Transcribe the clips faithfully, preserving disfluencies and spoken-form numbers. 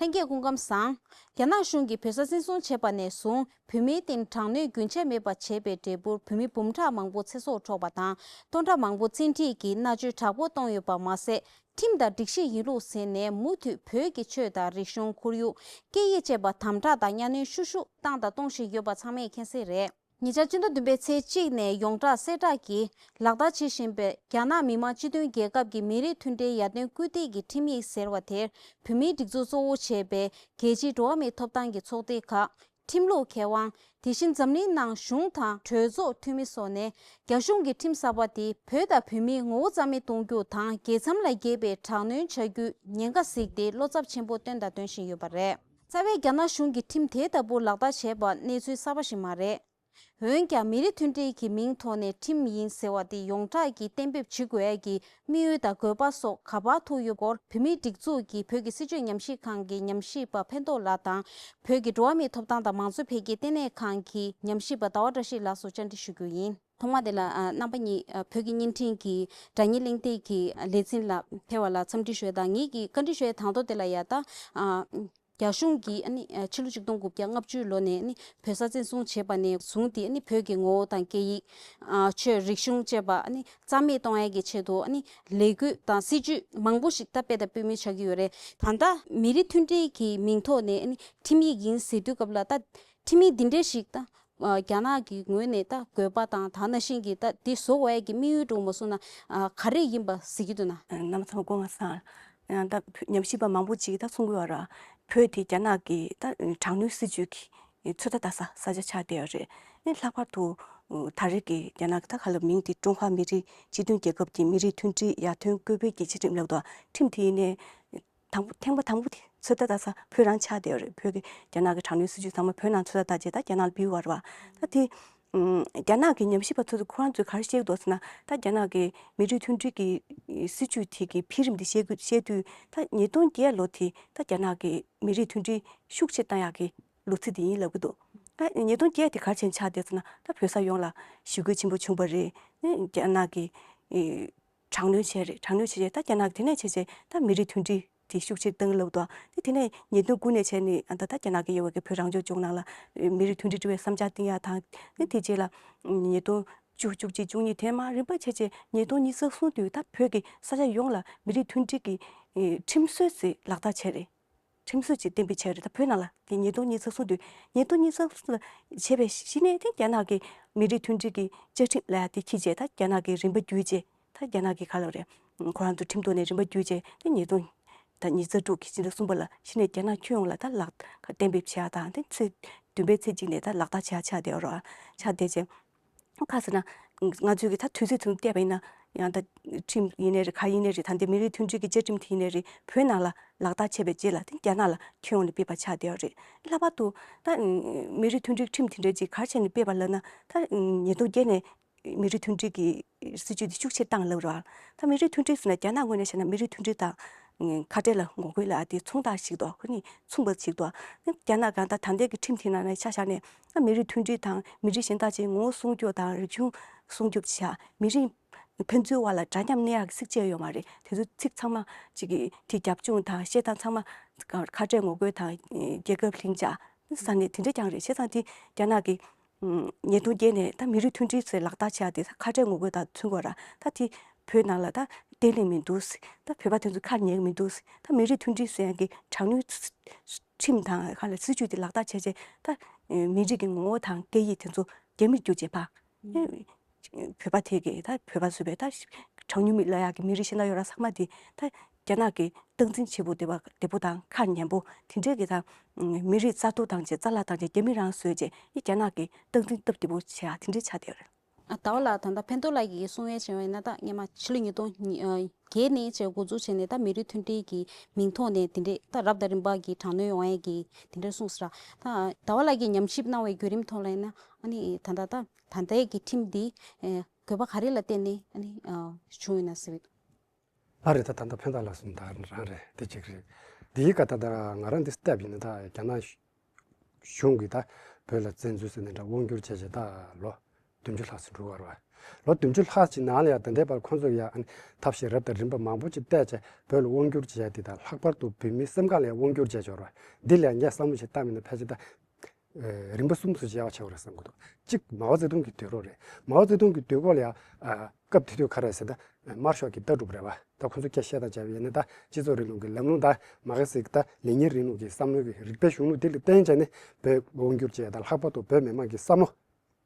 ལྷན་རྒྱས་སྐུ་ཁམས་བཟང་། རྒྱ་ནག་གཞུང་གིས་བོད་ས་བཙན་བཟུང་བྱས་པ་ནས་བཟུང་། བོད་མིའི་སྟེང་དྲག་གནོན་རྒྱུན་ཆད་མེད་པར་བྱས་པའི་འབྲས་བུར། བོད་མི་འབུམ་ཕྲག་མང་པོ་ཚེ་སྲོག་འཕྲོག་པ་དང་། སྟོང་ཕྲག་མང་པོ་བཙན་ཁྲིད་ཀྱིས་མནར་གཅོད་དྲག་པོ་བཏང་ཡོད་པ་མ་ཟད། ཁྲིམས་དང་སྒྲིག་གཞི་ཡིན་ལུགས་ཟེར་ནས་མུ་མཐུད་བོད་ཀྱི་ཆོས་དང་རིག་གཞུང་། ཁོར་ཡུག་སྐད་ཡིག་བཅས་པ་དམ་དྲག་དང་གཉའ་གནོན་ཤུགས་ཤུགས་བཏང་དང་གཏོང་བཞིན་ཡོད་པ་ཚང་མས་མཁྱེན་གསལ་རེད། ཉེ་ཆར་སྤྱི་ཟླ་བདུན་པའི་ཚེས་གཅིག་ནས་ཡོངས་གྲགས་གསལ་བསྒྲགས་ཀྱིས་ལག་བསྟར་བྱེད་བཞིན་པའི་རྒྱ་ནག་མི་དམངས་སྤྱི་མཐུན་རྒྱལ་ཁབ་ཀྱི་མི་རིགས་མཐུན་སྒྲིལ་ཡར་ཐོན་སྐུལ་འདེད་ཀྱི་ཁྲིམས་ཡིག་ཟེར་བ་དེར། བོད་མིའི་སྒྲིག་འཛུགས་གཙོ་བོ་བྱས་པའི་རྒྱལ་སྤྱིའི་འགྲོ་བ་མིའི་ཐོབ་ཐང་གི་ཚོགས་སྡེ་ཁག་ཁྲིམས་ལུགས་མཁས་དབང་། དེ་བཞིན་འཛམ་གླིང་ནང་གཞུང་དང་གྲོས་ཚོགས་འཐུས་མི་སོགས་ནས། རྒྱ་གཞུང་གི་ཁྲིམས་གསར་པ་དེས་བོད་དང་བོད་མིའི་ངོ་བོ་རྩ་མེད་གཏོང་རྒྱུ་དང་། རྒྱལ་མཚམས་ལ་འགེལ་བའི་དྲག་གནོན་བྱ་རྒྱུའི་ཉེན་ཁ་གཟིགས་ཏེ། བློ་འཚབ་ཆེན་པོ་བཏོན་དང་འདོན་བཞིན་ཡོད་པ་རེད། རྩ་བའི་རྒྱ་ནག་གཞུང་གིས་ཁྲིམས་དེ་ལྟ་བུ་ལག་བསྟར་བྱས་པ་གནས་ཚུལ་གསར་པ་ཞིག་མ་རེད། འོན་ཀྱང་། མི་རིགས་མཐུན་སྒྲིལ་གྱི་མིང་ཐོག་ནས་ཁྲིམས་ཡིན་ཟེར་བ་དེ་ཡོངས་གྲགས་ཀྱིས་གཏན་འབེབས་བྱེད་དགོས་ཡ་གི་དམིགས་ཡུལ་དང་དགོས་པ་སོགས་ག་པར་ཐུག་ཡོད་སྐོར། བོད་མིའི་སྒྲིག་འཛུགས་ཀྱི་བོད་ཀྱི་སྲིད་བྱུས་ཉམས་ཞིབ་ཁང་གི་ཉམས་ཞིབ་པ་ཕན་ཐོགས་ལགས་དང་། བོད་ཀྱི་འགྲོ་བ་མིའི་ཐོབ་ཐང་དང་མང་གཙོ་འཕེལ་རྒྱས་ལྟེ་གནས་ཁང་གི་ཉམས་ཞིབ་པ་ཟླ་བ་བཀྲ་ཤིས་ལགས་སུ་བཅར་འདྲི་ཞུ་རྒྱུ་ཡིན། ཐོག་མ་དེ་ལ་ཨ། རྣམ་པ་གཉིས་ཨ། བོད་ཀྱི་བརྙན་འཕྲིན་གྱི་སྒྲ་བརྙན་གླེང་སྟེགས་ཀྱི་ལས་འཛིན་ལ་ཕེབས་པ་ལ་འཚམས་འདྲི་ཞུ་ཡ་དང་། ངེད་ཀྱིས་བཀའ་འདྲི་ཞུ་ཡ་དང་ཐོག་དེ་ལ་ཡ་ད། ཨ། རྒྱ་གཞུང་གིས་ཨ་ནི་ཕྱི་ལོ་ཆིག་སྟོང་དགུ་བརྒྱ་ལྔ་བཅུ་ལོ་ནས་ཨ་ནི་བོད་ས་བཙན་བཟུང་བྱས་པ་ནས་བཟུང་སྟེ། ཨ་ནི་བོད་ཀྱི་ངོ་བོ་དང་སྐད་ཡིག་ཨ། ཆོས་རིག་གཞུང་བཅས་པ་ཨ་ནི་རྩ་མེད་གཏོང་ཡ་གི་ཆེད་དུ་ཨ་ནི་ལས་འགུལ་དང་སྲིད་བྱུས་མང་པོ་ཞིག་ད་སྤེལ་དང་སྤེལ་མུས་ཆགས་ཀྱི་ཡོད་རེད། ད་ལྟ་མི་རིགས་མཐུན་སྒྲིལ་གྱི་མིང་ཐོག་ནས་ཨ་ནི་ཁྲིམས་ཡིག་ཡིན་ཟེར་དུས་སྐབས་ལ། ད་ཁྲིམས་ཡིག་འདི་འདྲ་ཞིག་ད་རྒྱ་ནག་གི་ངོས་ནས་ད་དགོས་པ་དང་། ད་ནང་བཞིན་གྱི་ད་འདི་བཟོ་དགོས་ཡ་གི་དམིགས་ཡུལ་འདྲ་བོ་མ་སོང་ན་ག་རེ་ཡིན་པ་གཟིགས་ཀྱི་འདུག་ན། རྣམ་པ་ཚང་མ་སྐུ་ཁམས་བཟང་། ཡང་ད་ཉམས་ཞིབ་པ་མང་པོ་ཅིག་ད་གསུང་གི་ཡོད་ར། བོད་དེ་རྒྱ་ནག་གི་ད་དྲག་གནོན་སྲིད་བྱུས་ཀྱི་ཚོད་ལྟ་ལྟ་ས་ས་ཆ་ཆགས་བསྡད་ཡོད་རེད། ཨེ། ལྷག་པར་དུ་ད་རེས་ཀྱི་རྒྱ་ནག་གི་ད་ག་ལ་མིང་དེ་ཀྲུང་ཧྭ་མི་རིགས་སྤྱི་མཐུན་རྒྱལ་ཁབ་ཀྱི་མི་རིགས་མཐུན་སྒྲིལ་ཡར་ཐོན་སྐུལ་སྤེལ་གྱི་བཅའ་ཁྲིམས་ལབ་འདུག་ཁྲིམས་དེ་ཡིན་ནའི་དང་པོ་ཐེངས་པ་དང་པོ་དེ་ཚོད་ལྟ་ལྟ་ས་བོད་རང་ཆགས་བསྡད་ཡོད་རེད། བོད་ཀྱི་རྒྱ་ནག་གི་དྲག་གནོན་སྲིད་བྱུས་ཚང་མ་བོད་ནང་ཚོད་ལྟ་ལྟ་བྱས་ད་རྒྱ་ནག་ལ་འབུལ་བ་རེད་བ། ད་དེ་ཨུམ། རྒྱ་ནག་གི་ཉམས་ཞིབ་པ་ཚོས་ཁོ་རང་ཚོས་ག་རེ་བཤད་ཀྱི་འདུག་ཟེར་ན། ད་རྒྱ་ནག་གི་མི་རིགས་མཐུན་སྒྲིལ་གྱི་སྲིད་བྱུས་དེ་གི་འཕེལ་རིམ་དེ་བཤད་དགོས། བཤད་དུས་ད་ཉིས་སྟོང་བརྒྱད་ལོ་དེ་ད་རྒྱ་ནག་གི་མི་རིགས་མཐུན་སྒྲིལ་ཤུགས་ཆེ་བཏང་ཡག་གི་ལོ་ཚིགས་དེ་ཡིན་ལབ་ཀྱི་འདུག་ད་ཉིས་སྟོང་བརྒྱད་དེ་ག་རེ་བྱས་ཆགས་བསྡད་ཟེར་ན། ད་བོད་ས་ཡོངས་ལ་ཞི་རྒོལ་ཆེན་པོ་བྱུང་བ་རེད། རྒྱ་ནག་གི་ཨེ། དྲག་གནོན་བྱས་རེད། དྲག་གནོན་བྱས་རྗེས་ད་རྒྱ་ནག་གི་དེ་ནས་བྱས་རྗེས་ད་མི་རིགས་མཐུན་སྒྲིལ་དེ་ཤུགས་ཆེ་བཏང་ལབ་འདུག་དེ་དེ་ནས་ཉིས་སྟོང་དགུ་ནས་བྱས་ནས་ད་ལྟ་རྒྱ་ནག་གི་ཡོད་པའི་བོད་རང་སྐྱོང་ལྗོངས་ནང་ལ་མི་རིགས་མཐུན་སྒྲིལ་དྲི་བའི་བསམ་འཆར་བཏིང་ཡ་དང་། ཨ་ནི་དེ་རྗེས་ལ་ཉིས་སྟོང་བཅུ། བཅུ་གཅིག་བཅུ་གཉིས། དེ་མར་རིམ་པ་བྱས་རྗེས་ཉིས་སྟོང་ཉི་ཤུ་རྩ་གསུམ་དུས་ད་བོད་ཀྱི་ས་ཆ་ཡོངས་ལ་མི་རིགས་མཐུན་སྒྲིལ་གྱི་ཁྲིམས་སྲོལ་ཞིག་ལག་བསྟར་བྱས་རེད། ཁྲིམས་སྲོལ་ཅིག་གཏན་འབེབས་བྱས་རེད། ད་བོད་ནང་ལ་དེ་ཉིས་སྟོང་ཉི་ཤུ་རྩ་གསུམ་དུས། ཉིས་སྟོང་ཉི་ཤུ་རྩ་གསུམ་ལ་བྱས་པའི་གཞི་ནས་དེ་རྒྱ་ནག་གི་མི་རིགས་མཐུན་སྒྲིལ་གྱི་བཅའ་ཁྲིམས་ལབ་ཡ་དེ་འཁྱེར་རྗེས། ད་རྒྱ་ནག་གི་རིམ་པ་བརྒྱུད་རྗེས། ད་རྒྱ་ནག་གི་ག་ལབ་རེད། ཁོ་རང་ཚོ་ཁྲིམས་ཐོག་ནས་རིམ་པ་བརྒྱུད་རྗེས། དེ་ཉིས་སྟོང་ད་ཉི་ཤུ་རྩ་དྲུག་གི་སྤྱི་ཟླ་གསུམ་པ་ལ་གཞི་ནས་རྒྱ་ནག་ཁྱོན་ཡོངས་ལ་ད་ལག་གཏན་འབེབས་བྱས་ཡ་དང་། དེ་ཚེས་བདུན་པའི་ཚེས་གཅིག་ནས་ད་ལག་བསྟར་བྱས་ཡ་ཆགས་བསྡད་ཡོད་རེད། ཆགས་བསྡད་རྗེས། ག་ཟེར་ན། ང་ཚོས་ཀྱི་ད་དུས་ཚོད་ཚུན་བལྟས་པ་ཡིན་ན། ཡང་ད་ཁྲིམས་ཡིན་ནའི་རེད། ག་ཡིན་ནའི་རེད། ད་ལྟའི་མི་རིགས་མཐུན་སྒྲིལ་གྱི་བཅའ་ཁྲིམས་དེ་ཡིན་ནའི་རེད། བོད་ནང་ལ་ལག་བསྟར་བྱས་པའི་རྗེས་ལ་དེ་རྒྱ་ནག་ལ་ཁྱོན་ཡོངས་ནས་སྤེལ་བ་ཆགས་བསྡད་ཡོད་རེད། ལྷག་པར་དུ་ད་མི་རིགས་མཐུན་སྒྲིལ་ཁྲིམས་དེ་འདྲ་ཅིག་ག་རེ་བྱས་ནས་སྤེལ་བ་ལབ་ན། ད་ཉིས་སྟོང་བརྒྱད་ནས་མི་རིགས་མཐུན་སྒྲིལ་གྱི་སྲིད་བྱུས་དེ་ཤུགས་ཆེ་བཏང་ལབ་རེད་བ། ད་མི་རིགས་མཐུན་སྒྲིལ་ཟེར་ན་རྒྱ་ནག་ངོས་ནས་བཤད་ན་མི་རིགས་མཐུན་སྒྲིལ་དང་ཁ་བྲལ་ལ་ངོ་རྒོལ་ལབ་ཡ་དེ་མཚུངས་རྟགས་ཤིག་འདུག་ཁོ་གཉིས་མཚུངས་པ་ཞིག་འདུག་རྒྱ་ནག་གང་ལྟར་ད་ལྟའི་གི་ཁྲིམས་དེ་ནང་ནས་ཆ་བཞག་ནས། ད་མི་རིགས་མཐུན་སྒྲིལ་དང་། མི་རིགས་གཞན་དག་ཅིག་ངོ་བོ་སྲུང་སྐྱོབ་དང་། རིག་གཞུང་སྲུང་སྐྱོབ་བྱ། མི་རིགས་ཕན་ཚུན་དབར་ལ་འདྲ་མཉམ་གནས་ཡག་གི་ཚིག་བཅད་ཡོད་མ་རེད། དེ་ཚོ་ཚིག་ཚང་མ་ཅིག་གི་དེ་རྒྱབ་ལྗོངས་དང་བཤད་སྟངས་ཚང་མ་ཁ་བྲལ་ངོ་རྒོལ་དང་རྒྱལ་ཁབ་ལྷིང་འཇགས་ས་གནས་དེ་འདྲ་རྐྱང་རེད། བྱས་ཙང་དེ་རྒྱ་ནག་གི་ཉིས་སྟོང་བརྒྱད་ནས་ད་མི་རིགས་མཐུན་སྒྲིལ་ཟེར་ལག་བསྟར་བྱས་ཏེ་ཁ་བྲལ་ངོ་རྒོལ་དང་མཚུངས་པ་ར། ད་དེ་བོད་ནང་ལ་ད་བརྟན་ལྷིང་མི་འདུག་ད་བོད་པ་དེ་ཚོ་ཁ་ཉན་གི་མི་འདུག་ད་མི་རིགས་མཐུན་སྒྲིལ་ཟེར་ཡག་གི་དྲག་གནོན་ཁྲིམས་དང་ག་ལ་སྲིད་བྱུས་དེ་ལག་བསྟར་བྱས་རྗེས། ད་མི་རིགས་ཀྱི་ངོ་བོ་དང་སྐད་ཡིག་དེ་ཚོ་རྒྱ་མིར་བསྒྱུར་བྱས་པ། བོད་པ་དེ་གི་ད་བོད་པ་བཟོས་པའི་ད་གྲངས་ཉུང་མི་ལབ་ཡག་གི་མི་རིགས་གཞན་དག་ཡོད་ར་ཚང་མ་དེ་ད་རྒྱ་ནག་གི་སྟངས་འཛིན་བྱེད་པོ་བདེ་པོ་དང་ཁ་ཉན་པོ་དེ་འདྲའི་གི་ད་མི་རིགས་རྩ་གཏོར་བཏང་བྱས་རྩ་བརླག་བཏང་བྱས་རྒྱ་མི་རང་བཟོས་བྱས་ཨི་རྒྱ་ནག་གི་སྟངས་འཛིན་སྟབས་བདེ་པོ་བྱས་ཡག་དེ་འདྲའི་ཆགས་བསྡད་ཡོད་རེད། ཨ། ཟླ་བ་ལགས། ད་ལྟ་ཕན་ཐོགས་ལགས་ཀྱིས་གསུང་ཡས་བྱས་པ་ཡིན་ན། ད་སྔོན་མ་ཕྱི་ལོ་ཉིས་སྟོང་བརྒྱད་ནས་བྱས་འགོ་འཛུགས་བྱས་ནས་ད་མི་རིགས་མཐུན་སྒྲིལ་གྱི་མིང་ཐོག་ནས་དེ་འདྲའི་ད་རབ་དང་རིམ་པ་གི་དྲག་གནོན་ཡོང་ཡས་ཀྱི་དེ་འདྲའི་གསུངས་སོང་ར། ད་ཟླ་བ་ལགས་ཀྱིས་ཉམས་ཞིབ་གནང་བའི་བརྒྱུད་རིམ་ཐོག་ལ་ཡིན་ན། ཨ་ནི་ད་ལྟ་ད་ད་ལྟའི་གི་ཁྲིམས་འདི་ཨེ་དགོས་པ་ག་རེ་ལ་བརྟེན་ནས་ཨ་ནི་ཨ་བྱུང་ཡོད་ན་ཟེར་བའི། ཨ་རེད། ད་ད་ལྟ་ཕན་ཐོགས་ལགས་གསུངས་ད་རང་རེད། དེ་གཅིག་རེད། དེའི་ཀ་ད་ད་ང་རང་འདི་བལྟས་པ་ཡིན་ན། ད་རྒྱ་ནག་གཞུང་གིས་ད་བོད་ལ་བཙན་འཛུལ་ཟེར་ནས་འདྲ་དབང་བསྒྱུར་བྱས་བྱས་ད་ལོ་བདུན་ཅུ་ལྷག་ཙམ་འགྲོ་བ་རེད་བ། ལོ་བདུན་ཅུ་ལྷག་ཅིག་ནང་ལ་ཡང་ད་ལྟའི་བར་ཁོང་ཚོས་ཡང་ཨ་ནི་ཐབས་ཤེས་རབ་དང་རིམ་པ་མང་པོ་ཅིག་བལྟས་བྱས་བོད་ལ་དབང་བསྒྱུར་བྱས་ཡ་དེ་དང་ལྷག་པར་དུ་བོད་མིའི་སེམས་ཁམས་ལ་ཡང་དབང་བསྒྱུར་བྱས་ཡོད་རེད་བ། འདི་ལ་ཡང་ངས་བསམ་བློ་ཞིག་བཏང་མིན་ན་ཕལ་ཆེར་ད་རིམ་པ་གསུམ་དུ་འཇལ་བ་བྱེད་དགོས་རེད་བསམ་གྱི་འདུག་གཅིག་མའོ་ཙེ་ཏུང་གི་དུས་རབས་རེད། མའོ་ཙེ་ཏུང་གི་དུས་འཁོར་ལ་ཡང་སྐབས་དེ་དུས་ག་རེ་ཟེར་ན་དམར་ཤོག་གི་ལྟ་གྲུབ་རེད་བ། ད་ཁོང་ཚོ་སྐད་བཤད་སྟངས་བྱས་པ་ཡིན་ན་ད་སྤྱི་ཚོགས་རིང་ལུགས་ཀྱི་ལམ་ལུགས་དང་མ་གི་སི་ཀི་ད་ལེ་ཉིན་རིང་ལུགས་ཀྱི་བསམ་བློའི་རིག་པའི་གཞུང་ལུགས་འདི་ལ་བརྟེན་བྱས་ནས་བོད་དབང་བསྒྱུར་བྱས་དང་ལྷག་པར་དུ་བོད་མི་མང་གི་བསམ་བློ་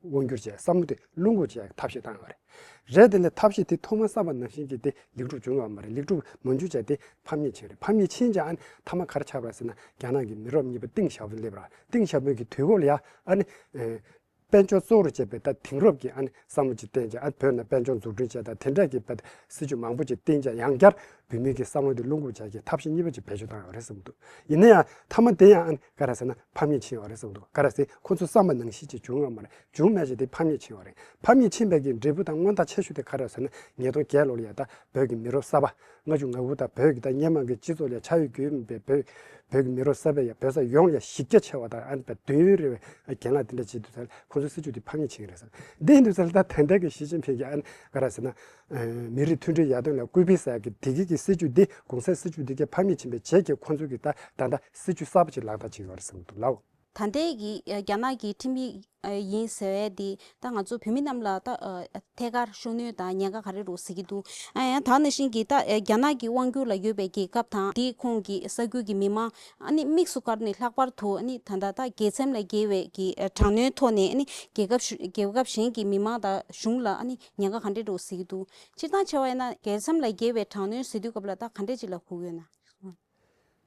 དབང་བསྒྱུར་བྱས་བསམ་བློ་དེ་བློ་འགུག་བྱས་ཐབས་ཤེས་བཏང་ཡོད་རེད། རེད་དེ་ལས་ཐབས་ཤེས་དེ་ཐོག་མར་བསམ་པ་ནང་བཞིན་གྱི་དེ་ལེགས་གྲུབ་བྱུང་ཡོད་མ་རེད། ལེགས་གྲུབ་མ་བྱུང་བྱས་དེ་ཕམ་ཉེས་ཕྱིན་རེད། ཕམ་ཉེས་ཕྱིན་ཀྱང་ཨ་ནི་མཐའ་མ་ག་རེ་ཆགས་པ་རེད་ཟེར་ན་རྒྱ་ནག་གི་མི་རབས་གཉིས་པ་ཏིང་ཞའོ་ཕིང་སླེབས་ར། ཏིང་ཞའོ་ཕིང་གི་དུས་འཁོར་ལ་ཡ་ཨ་ནི་ཨེ་དཔལ་འབྱོར་གཙོ་བོར་བྱས་པའི་ད་དེང་རབས་ཀྱི་ཨ་ནི་བསམ་བློ་ཅིག་བསྟན་ཀྱང་ཨ་བོད་ནང་དཔལ་འབྱོར་འཛུགས་སྐྲུན་བྱས་དང་དེ་འདྲ་གི་བ་སྲིད་ཇུས་མང་པོ་ཅིག་བསྟན་ཀྱང་ཡང་བསྐྱར་བོད་མི་གི་བསམ་བློ་དེ་བློ་འགུག་བྱ་རྒྱུའི་ཐབས་ཤེས་གཉིས་པ་ཅིག་བེད་སྤྱོད་བཏང་ཡོད་རེད་བསམ་འདུག་ཡིན་ན་ཡང་མཐའ་མ་དེ་ཡང་ཨ་ནི་ག་རེ་ཟེར་ན་ཕམ་ཉེས་ཕྱིན་ཡོད་རེད་བསམ་འདུག་ག་རེ་ཟེར་ཁོ་ཚོ་བསམ་པ་ནང་བཞིན་ཅིག་བྱུང་ཡོད་མ་རེད། བྱུང་མེད་ཅིག་དེ་ཕམ་ཉེས་ཕྱིན་ཡོད་རེད། ཕམ་ཉེས་ཕྱིན་པའི་གི་འབྲས་བུ་དང་མངོན་རྟགས་ཆེ་ཤོས་དེ་ག་རེ་ཟེར་ན་ཉིས་སྟོང་བརྒྱད་ལོ་ལ་ཡ་ད་བོད་ཀྱི་མི་རབས་གསར་པ་ལྔ་བཅུ་ང་དགུ་དང་བོད་ཀྱི་ད་སྔོན་མ་གི་སྤྱི་ཚོགས་ལ་ཆགས་ཡོད་རྒྱུས་མེད་པའི་བོད་བོད་ཀྱི་མི་རབས་གསར་པ་ཡ་བོད་ས་ཡོངས་ལ་གཞི་རྒྱ་ཆེ་བ་དང་ཨ་ནི་བོད་དོན་ཡོད་རེ་བའི་རྒན་ལགས་དེ་འདྲ་བྱེད་དུས་ཚོད་ཁོ་ཚོའི་སྲིད་ཇུས་དེ་ཕམ་ཉེས་ཕྱིན་རེད་ཟེར། འདི་ཡིན་དུས་ཚོད་ད་ད་ལྟ་གི་ཞི་ཅིན་ཕིང་གི་ཨ་ནི་ག་རེ་ཟེར་ན། མི་རིགས་མཐུན་སྒྲིལ་ཡར་ཐོན་ལ་སྐུལ་སྤེལ་ཟེར་གྱི་དེ་གི་གི་སྲིད་ཇུས་འདི་གོང་གསལ་སྲིད་ཇུས་འདི་གའི་ཕམ་ཉེས་ཕྱིན་པའི་རྗེས་ཀྱི་ཁོང་ཚོ་གི་ད་ད་ལྟ་སྲིད་ཇུས་གསར་པ་ཅིག་ལག་བསྟར་བྱེད་ཀྱི་ཡོད་རེད་བསམ་གྱི་འདུག་ལགས། ད་ལྟའི་གི་རྒྱ་ནག་གི་ཁྲིམས་ཡིག་ཡིན་ཟེར་བའི་དེ་ད་ང་ཚོ་བོད་མི་རྣམས་ལ་ད་ཐད་ཀར་ཤུགས་སྣོན་དང་ཉེན་ཁ་ག་རེ་རོགས་ཟེར་གྱི་འདུག་ཨ་ཡང་ད་ནང་བཞིན་གྱི་ད་རྒྱ་ནག་གི་དབང་སྒྱུར་ལ་ཡོད་པའི་རྒྱལ་ཁབ་དང་དེའི་ཁོངས་ཀྱི་ས་ཁུལ་གྱི་མི་མང་ཨ་ནི་དམིགས་སུ་བཀར་ནས་ལྷག་པར་དུ་ཨ་ནི་ད་ལྟ་ད་རྒྱལ་མཚམས་ལ་འགེལ་བའི་གི་དྲག་གནོན་ཐོག་ནས་ཨ་ནི་རྒྱལ་ཁབ་ཤུ་རྒྱལ་ཁབ་གཞན་གྱི་མི་མང་དང་གཞུང་ལ་ཨ་ནི་ཉེན་ཁ་ག་འདྲས་འགྲོ་སྲིད་ཀྱི་འདུག་སྤྱིར་བཏང་བྱས་པ་ཡིན་ན་རྒྱལ་མཚམས་ལ་འགེལ་བའི་དྲག་གནོན་ཟེར་དུས་སྐབས་ལ་ད་ག་འདྲས་ཅིག་ལ་གོ་གི་ཡོད་ན།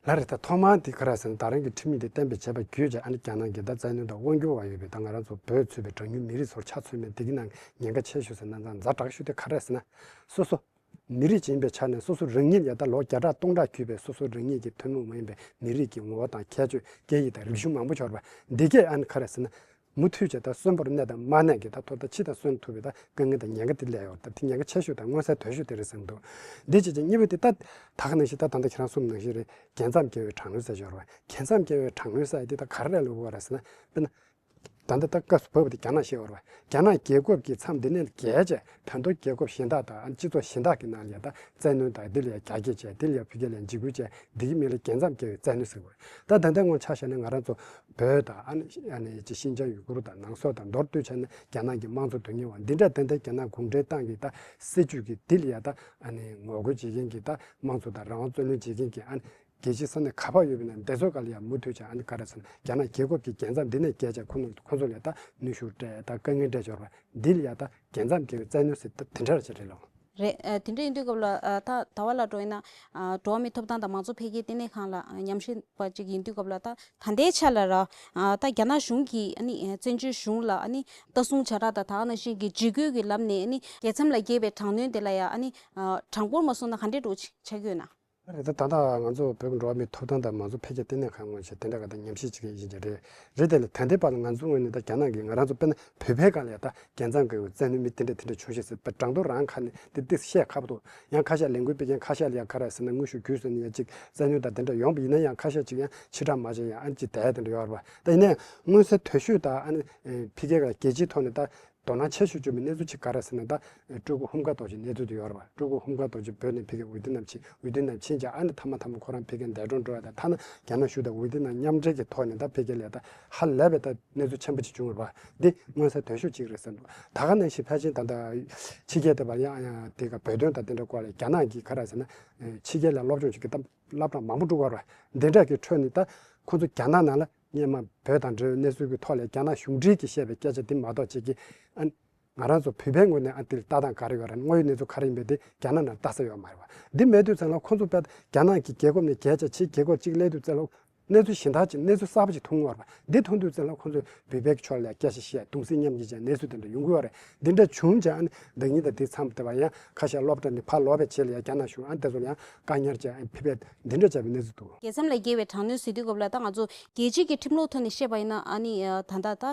ལགས་རེད། ད་ཐོག་མར་འདི་ག་རེ་ཟེར་ན་ད་རང་གི་ཁྲིམས་ཡིག་འདི་གཏན་འབེབས་བྱས་པ་བརྒྱུད་ཀྱི་ཨ་ནི་རྒྱ་ནག་གི་ད་བཙན་གནོན་དང་དབང་སྒྱུར་བ་ཡོད་པའི་ད་ང་རང་ཚོ་བོད་ཚུད་པའི་གྲངས་ཉུང་མི་རིགས་ཚོར་ཆ་མཚོན་པའི་འདི་གི་ནང་ཉེན་ཁ་ཆེ་ཤོས་ཟེར་ན་ད་ཛ་དྲག་ཤོས་དེ་ག་རེ་ཟེར་ན་སོ་སོ། མི་རིགས་ཅིག་ཡིན་པའི་ཆ་ནས་སོ་སོ་རང་ཉིད་ཡ་ད་ལོ་བརྒྱ་ཕྲག་སྟོང་ཕྲག་བརྒྱུད་པའི་སོ་སོ་རང་ཉིད་ཀྱི་ཐུན་མོང་མ་ཡིན་པའི་མི་རིགས་ཀྱི་ངོ་བོ་དང་ཁྱད་ཆོས་སྐད་ཡིག་དང་རིག་གཞུང་མང་པོ་འབྱོར་བ་འདི་གས་ཨ་ནི་ག་རེ་ཟེར་ན། མུ་མཐུད་བྱས་ད་གསོན་པོར་གནས་དང་མ་གནས་ཀྱི་ད་ཐོབ་ད་འཆི་དང་གསོན་ཐུབ་པའི་ད་དཀའ་ངལ་དང་ཉེན་ཁ་དེ་སླེབས་ཡོད་ད་དེ་ཉེན་ཁ་ཆེ་ཤོས་དང་མངོན་གསལ་དོད་ཤོས་དེ་རེད་བསམ་འདུག་འདི་བྱས་ཀྱི་གཉིས་པ་དེ་ད་ད་ག་ནང་བཞིན་ད་ད་ལྟ་ཁྱེད་རང་གསུངས་ནང་བཞིན་རེད། རྒྱལ་མཚམས་བརྒལ་བའི་དྲག་གནོན་ཟེར་ཡོད་རེད་བ། རྒྱལ་མཚམས་བརྒལ་བའི་དྲག་གནོན་ཟེར་ཡ་དེ་ད་ག་རེ་ལ་གོ་བ་རེད་ཟེར་ན་དཔེར་ན། ད་ལྟ་ད་སྐབས་སུ་བབས་པ་དེ་རྒྱ་ནག་བཤད་བར་བ། རྒྱ་ནག་རྒྱལ་ཁབ་ཀྱི་མཚམས་འདི་ནས་བརྒལ་བྱས་ད་དུང་རྒྱལ་ཁབ་གཞན་དག་དང་སྤྱི་ཚོགས་གཞན་དག་གི་ནང་ལ་ཡང་ད་བཙན་གནོན་དང་འདི་ལ་ཡང་རྒྱ་སྐྱེད་བྱས་འདི་ལ་ཡང་ཕ་གི་ལ་ཡང་འཇིགས་སྐུལ་བྱས་འདི་གི་མིང་ལ་རྒྱལ་མཚམས་བརྒལ་བའི་བཙན་གནོན་ཟེར་བ་རེད། ད་ད་ལྟ་སྔོན་ཆ་བཞག་ན་ང་རང་ཚོ་བོད་དང་ཨ་ནི་ཨ་ནི་ཅི་ཤིན་ཅང་ཡུ་གུར་དང་ནང་སོག་དང་མདོར་བསྡུས་བྱས་ན་རྒྱ་ནག་གི་དམངས་གཙོ་དོན་གཉེར་བ་འདི་འདྲ་ཏན་ཏན་རྒྱ་ནག་གུང་ཁྲན་ཏང་གི་ད་སྲིད་ཇུས་ཀྱི་འདི་ལ་ཡང་ད་ཨ་ནི་ངོ་རྒོལ་བྱེད་མཁན་གྱི་ད་དམངས་གཙོ་དང་རང་དབང་རྩོད་ལེན་བྱེད་མཁན་གྱི་ཨ་ནི། རྒྱལ་སྤྱིའི་ས་གནས་ག་པར་ཡོད་པ་ན་འདི་ཚོ་ག་ལ་ཡང་མུ་མཐུད་ཀྱང་ཨ་ནི་ག་རེ་ཟེར་ན་རྒྱ་ནག་རྒྱལ་ཁབ་ཀྱི་རྒྱལ་མཚམས་འདི་ནས་བརྒལ་བྱས་ཁོ་ནང་ཁོ་ཚོ་ལ་ད་གནོན་ཤུགས་སྤྲད་ད་དཀའ་ངལ་སྤྲད་འབྱོར་བ་འདི་ལ་ཡང་ད་རྒྱལ་མཚམས་བརྒལ་བའི་བཙན་གནོན་ཟེར་ད་དེ་འདྲ་རེད་ལགས། རེད། ཨ་དེ་འདྲ་ཡིན་དུས་སྐབས་ལ་ཨ་ད་ད་བར་ལ་འགྲོ་ཡིན་ན་ཨ་འགྲོ་བ་མིའི་ཐོབ་ཐང་དང་མང་གཙོ་འཕེལ་རྒྱས་ལྟེ་གནས་ཁང་ལ་ཨ་ཉམས་ཞིབ་པ་ཅིག་ཡིན་དུས་སྐབས་ལ་ད་ད་ལྟའི་ཆ་ལ་ར་ཨ་ད་རྒྱ་ནག་གཞུང་གིས་ཨ་ནི་ཨ་བཙན་བྱོལ་གཞུང་ལ་ཨ་ནི་ལྟ་སྲུང་བྱ་ར་དང་ད་ག་ནང་བཞིན་གྱི་འཇིགས་སྐུལ་གྱི་ལམ་ནས་ཨ་ནི་རྒྱལ་མཚམས་ལ་བརྒལ་བའི་དྲག་གནོན་དེ་ལ་ཡང་ཨ་ནི་ཨ་དྲང་པོར་མ་སོང་ན་ག་འདྲས་འགྲོ་ཆགས་ཀྱི་ཡོད་ན། རེད། ད་ལྟ་ང་ཚོ་བོད་ཀྱི་འགྲོ་བ་མིའི་ཐོབ་ཐང་དང་མང་གཙོ་འཕེལ་རྒྱས་ལྟེ་གནས་ཁང་ངོས་ནས་དེ་འདྲ་ག་ད་ཉམས་ཞིབ་བྱེད་མཁན་ཡིན་གྱི་རེད། རེད་དེ་ལས་ད་ལྟའི་བར་ལ་ང་ཚོ་ངོས་ནས་ད་རྒྱ་ནག་གིས་ང་རང་ཚོ་དཔེར་ན་བོད་པའི་སྒང་ལ་ཡང་ད་རྒྱལ་མཚམས་བརྒལ་བའི་བཙན་གནོན་མི་དེ་འདྲ་དེ་འདྲ་བྱུང་ཞེས་ཟེར་བའི་སྒྲ་མདོ་རང་ཁ་ནས་དེ་དེ་བཤད་ཁག་པོ་འདུག་ཡང་ཁ་ཤས་ལས་འགུལ་སྤེལ་མཁན་ཁ་ཤས་ལ་ཡང་ག་རེ་ཟེར་ན་དངོས་ཤུགས་བརྒྱུད་ཟེར་ནས་ཡང་ཅིག་བཙན་གནོན་དང་དེ་འདྲ་ཡོང་བ་ཡིན་ན་ཡང་ཁ་ཤས་ཅིག་ཡང་ཕྱི་བསྒྲགས་མ་བྱས་ཡང་ཨ་ནི་ཅིག་དེ་དེ་འདྲ་ཡོད་རེད་པ། ད་ཡིན་ན་ཡང་མངོན་གསལ་དོད་ཤོས་ད་ཨ་ནི་ཕ་གི་ག་རྒྱལ་སྤྱིའི་ཐོག་ནས་ད། དོ་སྣང་ཆེ་ཤོས་བྱུང་བའི་གནས་ཚུལ་གཅིག་ག་རེ་ཟེར་ན་ད། སྤྲུལ་སྐུ་ཧུམ་ཁ་རྡོ་རྗེ་གནས་ཚུལ་དེ་ཡོད་རེད་པ། སྤྲུལ་སྐུ་ཧུམ་ཁ་རྡོ་རྗེ་བོད་ནས་ཕ་གིར་འོས་བསྡུ་ནང་ཕྱིན། འོས་བསྡུ་ནང་ཕྱིན་ཀྱང་ཨ་ནི་མཐའ་མ་མཐའ་མ་ཁོ་རང་ཕ་གིར་འདས་གྲོངས་འགྲོ་བ་དང་ཐ་ན་རྒྱ་ནག་གཞུང་དང་འོས་བསྡུ་ནང་མཉམ་འབྲེལ་གྱི་ཐོག་ནས་ད་ཕ་གི་ལ་ད་ཧ་ལས་པའི་ད་གནས་ཚུལ་ཆེན་པོ་ཅིག་བྱུང་ཡོད་རེད་པ། འདི་མངོན་གསལ་དོད་ཤོས་ཅིག་རེད་བསམ་འདུག་ད་ག་ནང་བཞིན་ཕལ་ཆེར་ད་ལྟ་ཕྱི་རྒྱལ་དེ་བ་ཡང་ཡང་དེ་ག་བོད་དོན་དང་དེ་འདྲ་སྐོར་ལ་རྒྱ་ནག་གིས་ག་རེ་ཟེར་ན། ཕྱི་རྒྱལ་ལ་སློབ་སྦྱོང་བྱེད་ཀྱི་ད་སློབ་གྲྭ་མང་པོ་འགྲོ་གི་ཡོད་རེད་པ། འདི་འདྲ་གི་ཁྲོད་ནས་ད་ཁོང་ཚོ་རྒྱ་ནག་ནང་ལ། སྔོན་མ་བོད་དང་འབྲེལ་བའི་གནས་ཚུལ་གྱི་ཐོག་ལ་རྒྱ་ནག་གཞུང་འབྲེལ་གྱི་བཤད་པའི་སྐད་ཆ་འདི་མ་གཏོགས་ཅིག་གིས་ཨ་ནི་ང་རང་ཚོ་བོད་པའི་ངོས་ནས་ཨ་འདིར་ལྟ་སྟངས་ག་རེ་ཡོད་རེད། དངོས་ཡོད་གནས་ཚུལ་ག་རེ་ཡིན་པས་འདི་རྒྱ་ནག་ནང་ལྟ་ས་ཡོད་མ་རེད་པ། འདི་མེད་དུས་ཙམ་ལ་ཁོང་ཚོ་དཔེ་རྒྱ་ནག་གི་རྒྱལ་ཁབ་ནས་བརྒལ་བྱས་ཕྱིའི་རྒྱལ་ཁབ་ཅིག་སླེབས་དུས་ཙམ་ལ་གནས་ཚུལ་གཞན་དག་ཅིག་གནས་ཚུལ་གསར་པ་ཅིག་མཐོང་གི་ཡོད་རེད་པ། འདི་མཐོང་དུས་ཙམ་ལ་ཁོང་ཚོས་བོད་པའི་ཕྱོགས་ལ་སྐད་ཆ་བཤད་གདུང་སེམས་མཉམ་སྐྱེད་བྱས་གནས་ཚུལ་དེ་འདྲ་ཡོང་གི་ཡོད་རེད། འདི་འདྲ་བྱུང་བྱས་ཨ་ནི་བདག་ཉིད་དང་དེའི་མཚམས་དེ་བ་ཡང་ཁ་ཤས་སློབ་གྲྭ་ནས་ཕར་ལོག་པའི་ཆེད་ལ་ཡང་རྒྱ་ནག་གཞུང་ཨ་ནི་དེ་ཚོ་ལ་ཡང་བཀག་ཉར་བྱས་ཨ་ནི་ཕེབས་པའི་འདི་འདྲ་བྱས་པའི་གནས་ཚུལ་འདུག་རྒྱལ་མཚམས་ལ་འགེལ་བའི་དྲག་གནོན་ཟེར་དུས་སྐབས་ལ་ད་ང་ཚོ་རྒྱལ་སྤྱི་གི་ཁྲིམས་ལུགས་ཐོག་ནས་བཤད་པ་ཡིན་ན་ཨ་ནི་ད་ལྟ་ད་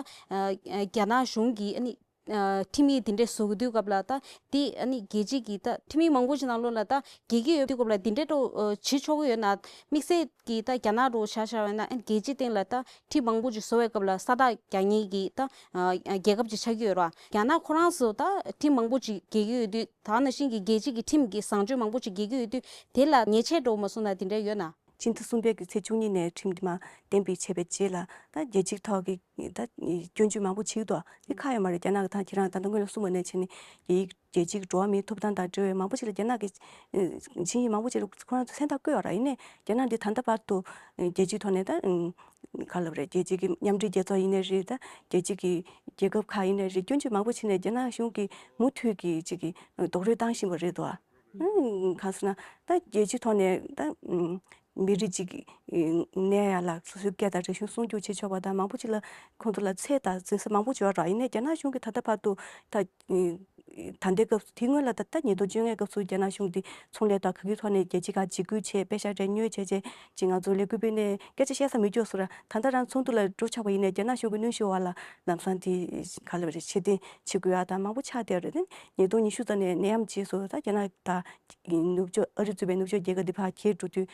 རྒྱ་ནག་གཞུང་གིས་ཨ་ནི་ ཁྲིམས་ཡིག་དེ་འདྲས་བཟོ་གི་དུས་སྐབས་ལ་ད་དེ་ཨ་ནི་རྒྱལ་སྤྱི་གི་ད་ཁྲིམས་ཡིག་མང་པོ་ཞིག་ནང་ལོགས་ལ་ད་འགལ་གྱི་ཡོད་དུས་སྐབས་ལ་དེ་འདྲས་འགྲོ་བྱེད་ཆོག་གི་ཡོད་ན། དམིགས་བསལ་གྱི་ད་རྒྱ་ནག་རུ་ཆ་བཞག་པ་ཡིན་ན་ཨ་ནི་རྒྱལ་སྤྱི་སྟེང་ལ་ད་ཁྲིམས་མང་པོ་ཅིག་བཟོ་བའི་སྐབས་ལ་ས་རྟགས་རྒྱག་མཁན་གྱི་ད་རྒྱལ་ཁབ་ཅིག་ཆགས་ཀྱི་ཡོད་རེད་བ། རྒྱ་ནག་ཁོ་རང་ཚོ་ད་ཁྲིམས་མང་པོ་ཅིག་འགལ་གྱི་ཡོད་དུས། ད་ནང་བཞིན་གྱི་རྒྱལ་སྤྱི་གི་ཁྲིམས་ཀྱི་བཟང་སྤྱོད་མང་པོ་ཅིག་འགལ་གྱི་ཡོད་དུས་དེ་ལ་ཉེས་ཆད་འགྲོ་མ་སོང་ན་དེ་འདྲ་ཡོད་ན། སྤྱི་ཟླ་གསུམ་པའི་གི་ཚེས་བཅུ་གཉིས་ནས་ཁྲིམས་དེ་མར་གཏན་འབེབས་བྱས་པའི་རྗེས་ལ་ད་རྒྱལ་སྤྱིའི་ཐོག་གི་ད་སྐྱོན་བརྗོད་མང་པོ་བྱེད་ཀྱི་འདུག་དེ་ཁག་ཡོད་མ་རེད། རྒྱ་ནག་གི་ད་ཁྱེད་རང་ད་ལྟ་སྔོན་ལ་གསུངས་པ་ནང་བཞིན་རྒྱལ་ཡིག་རྒྱལ་སྤྱིའི་འགྲོ་བ་མིའི་ཐོབ་ཐང་དང་འབྲེལ་བའི་མང་པོ་ཞིག་ལ་རྒྱ་ནག་གི་ཆིངས་ཡིག་མང་པོ་ཞིག་ལ་ཁོ་རང་ཚོ་མཚན་རྟགས་བཀོད་ཡོད་རེད། ཡིན་ནའི་རྒྱ་ནག་འདི་ད་ལྟ་བར་དུ་རྒྱལ་སྤྱིའི་ཐོག་ནས་ད་ག་ལབ་རེད། རྒྱལ་སྤྱི་གི་མཉམ་འབྲེལ་རྒྱལ་ཚོགས་ཡིན་ནའི་རེད། ད་རྒྱལ་སྤྱི་གི་རྒྱལ་ཁབ་ཁག་ཡིན་ནའི་རེད། སྐྱོན་བརྗོད་མང་པོ་བྱས་ནས་རྒྱ་ནག་གཞུང་གིས་མུ་མཐུད་ཀྱིས་ཅིག་གི་རྡོག་རོལ་བཏང་བཞིན་པ་རེད་དོ། གང་ཟེར་ན་ད་རྒྱལ་སྤྱིའི་ཐོག་ནས་ད་མི་རིགས་ཅིག་གནས་ཡ་ལ་སོ་སོའི་སྐད་དང་རིག་གཞུང་སྲུང་སྐྱོབ་བྱེད་ཆོག་པ་དང་མང་པོ་ཅིག་ལ་ཁོང་ཚོ་ལ་ཚད་དང་འཛིན་ས་མང་པོ་ཅིག་ཡོད་རེད། ཡིན་ནའི་རྒྱ་ནག་གཞུང་གིས་ད་ལྟ་བར་དུ་ད་ད་ལྟའི་སྐབས་སུ་དེའི་སྔོན་ལ་ད་ལྟ་ཉིས་སྟོང་བཅོ་ལྔའི་སྐབས་སུ་རྒྱ་ནག་གཞུང་འདི་ཚོང་ལས་དང་ག་གི་ཐོག་ནས་རྒྱལ་སྤྱི་ཁག་འཇིགས་སྐུལ་བྱས། པེ་ཤག་རེ་ཉོས་བྱས་བྱས་ཅིག་ང་ཚོ་ལས་འགུལ་སྤེལ་ནས་སྐད་ཆ་བཤད་ས་མི་འཇོག་སོང་ར། ད་ལྟ་རང་ཚོགས་འདུ་ལ་འགྲོ་ཆོག་པ་ཡིན་ནའི་རྒྱ་ནག་གཞུང་གི་གནོན་ཤུགས་འོག་ལ་ལམ་སང་དེ་ག་ལབ་རེད། ཕྱིར་འཐེན་བྱེད་དགོས་ཡ་དང་མང་པོ་ཆགས་བསྡད་ཡོད་རེད། ཉིས་སྟོང་ཉི་ཤུ་ཙམ་ནས་ནད་ཡམས་རྗེས་སུ་ད་རྒྱ་ནག་ད་ནུབ་ཕྱོགས་ཨ་རི་གཙོས་པའི་ནུབ་ཕྱོགས་རྒྱལ་ཁབ་འདི་ཕར་འཁྱེར་འགྲོ་དུས་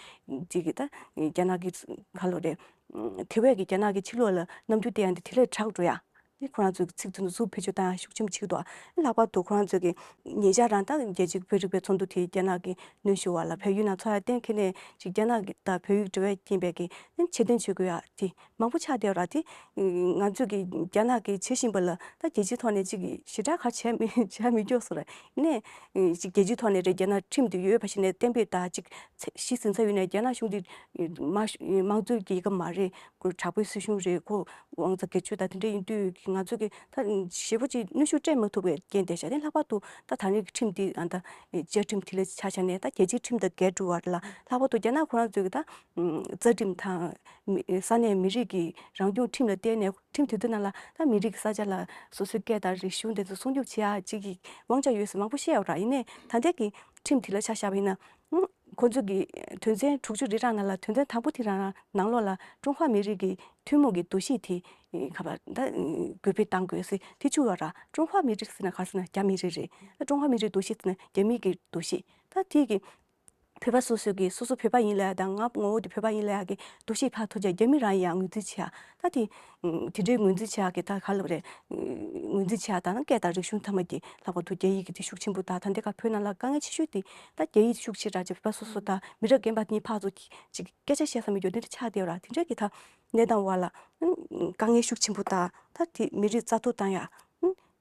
ཅིག་གི་ད་རྒྱ་ནག་གི་ག་ལབ་རེད། དེ་བས་ཀྱི་རྒྱ་ནག་གི་ཕྱི་ལོགས་ལ་རྣམ་འགྱུར་བསྟན་ཡ་འདི་དེ་ལས་དྲག་འགྲོ་ཡ། ནི་ཁོ་རང་ཚོའི་ཚིག་དོན་དུ་ཟུར་བེད་སྤྱོད་བཏང་ཡ་ཤུགས་ཆེན་པོ་བྱེད་ཀྱི་འདུག་ལྷག་པར་དུ་ཁོ་རང་ཚོས་ཀྱི་ཉེ་ཆར་རང་ད་རྒྱལ་སྤྱིའི་བོད་རིག་པའི་ཚོགས་འདུ་དེ་རྒྱ་ནག་གི་གནོན་ཤུགས་འོག་ལ་བལ་ཡུལ་ནང་ཚོགས་ཡ་གཏན་འཁེལ་ནས་ཅིག་རྒྱ་ནག་གི་ད་བོད་ཡིག་འབྲེལ་བས་རྐྱེན་པས་ཀྱི་ནི་ཕྱིར་འཐེན་བྱེད་དགོས་ཡ་དེ་མང་པོ་ཆགས་བསྡད་ཡོད་ར། དེ་ང་ཚོས་ཀྱི་རྒྱ་ནག་གི་བྱེད་བཞིན་པ་ལ་ད་རྒྱལ་སྤྱིའི་ཐོག་ནས་ཅིག་ཞེ་དྲག་ག་བྱས་མི་བྱས་མི་སྐྱོ་སོ་ར། ནས་ཅིག་རྒྱལ་སྤྱིའི་ཐོག་ནས་རེད། རྒྱ་ནག་ཁྲིམས་དེ་ཡོད་པ་ཞིག་ནས་གཏན་འབེབས་ད་ཅིག་གཞི་འཛིན་ས་ཡོད་ནས་རྒྱ་ནག་གཞུང་དེ་མ་དམངས་གཙོའི་རྒྱལ་ཁབ་མ་རེད། ཁོ་དྲག་པོའི་སྲིད་གཞུང་རེད། ཁོ་དབང་རྩ་སྒེར་གཅོད་དང་དེ་འདྲ་ཡིན་དུས་ང་ཚོ་གི་ད་ཞེ་པོ་ཅིག་གནོན་ཤུགས་སྤྲད་མ་ཐུབ་པའི་རྐྱེན་དེ་བྱས་ཏེ་ལྷག་པར་དུ་ད་ད་རེས་ཀྱི་ཁྲིམས་འདི་ཨ་ད་བཅའ་ཁྲིམས་དེ་ལ་ཆ་བཞག་ནས་ད་རྒྱལ་སྤྱིའི་ཁྲིམས་དང་འགལ་འགྲོ་བ་ལ་ལྷག་པར་དུ་རྒྱ་ནག་ཁོ་རང་ཚོས་གི་ད་རྩ་ཁྲིམས་དང་མི་ས་གནས་མི་རིགས་ཀྱི་རང་སྐྱོང་ཁྲིམས་ལ་བརྟེན་ནས་ཁྲིམས་དེ་ཚོའི་ནང་ལ་ད་མི་རིགས་ཀྱི་ས་ཆ་ལ་སོ་སོའི་སྐད་དང་རིག་གཞུང་དེ་ཚོ་སྲུང་སྐྱོབ་བྱེད་ཡ་ཅིག་གི་དབང་ཆ་ཡོད་ཟེར་མང་པོ་བཤད་ཡོད་ར། ཡིན་ནའི་ད་ལྟའི་གི་ཁྲིམས་དེ་ལ་ཆ་བཞག་པ་ཡིན་ན། ཁོ་ཚོ་གི་དོན་ཚན་དྲུག་ཅུ་རེ་གྲངས་ནང་ལ་དོན་ཚན་དང་པོ་དེ་རང་རང་ནང་ལོགས་ལ་ཀྲུང་ཧྭ་མི་རིགས་ཀྱི་ཐུན་མོང་གི་འདུ་ཤེས་དེ་ག་པར་ད་འགོད་སྤེལ་གཏང་དགོས་ཟེར་དེ་བཅུག་ཡོད་ར། ཀྲུང་ཧྭ་མི་རིགས་ཟེར་ན་ག་ཟེར་ན་རྒྱ་མི་རིགས་རེད། ཀྲུང་ཧྭ་མི་རིགས་འདུ་ཤེས་ཟེར་ན་རྒྱ་མི་གི་འདུ་ཤེས། ད་དེ་གི་བོད་པ་སོ་སོ་གི་སོ་སོ་བོད་པ་ཡིན་ལ་ཡ་དང་ང་ངོ་བོ་དེ་བོད་པ་ཡིན་ལ་ཡ་གི་འདུ་ཤེས་ཕར་ཐོན་བྱས་རྒྱ་མི་རང་ཡིན་ཡ་ངོས་འཛིན་བྱེད་ཡ། ད་དེ་དེ་འདྲའི་ངོས་འཛིན་བྱེད་ཡ་གི་ད་ག་ལབ་རེད། ངོས་འཛིན་བྱེད་ཡ་དང་སྐད་དང་རིག་གཞུང་ཐ་མ་གི་ལྷག་པར་དུ་རྒྱ་ཡིག་གི་དེ་ཤུགས་ཆེན་པོ་དང་ད་ལྟའི་ཁ་བོད་ནང་ལ་དཀའ་ངལ་ཆེ་ཤོས་དེ་ད་རྒྱ་ཡིག་ཤུགས་ཆེ་དྲགས་བྱས་བོད་པ་སོ་སོ་དང་མི་རབས་རྒན་པ་གཉིས་ཕར་ཚུར་ཅིག་སྐད་ཆ་བཤད་ས་མི་འདུག་དེ་འདྲ་ཆགས་བསྡད་ཡོད་ར། དེ་འདྲ་གི་ད་གནས་སྟངས་འོག་ལ་དཀའ་ངལ་ཤུགས་ཆེན་པོ་དང་ད་དེ་མི་རིགས་རྩ་གཏོར་བཏང་ཡ།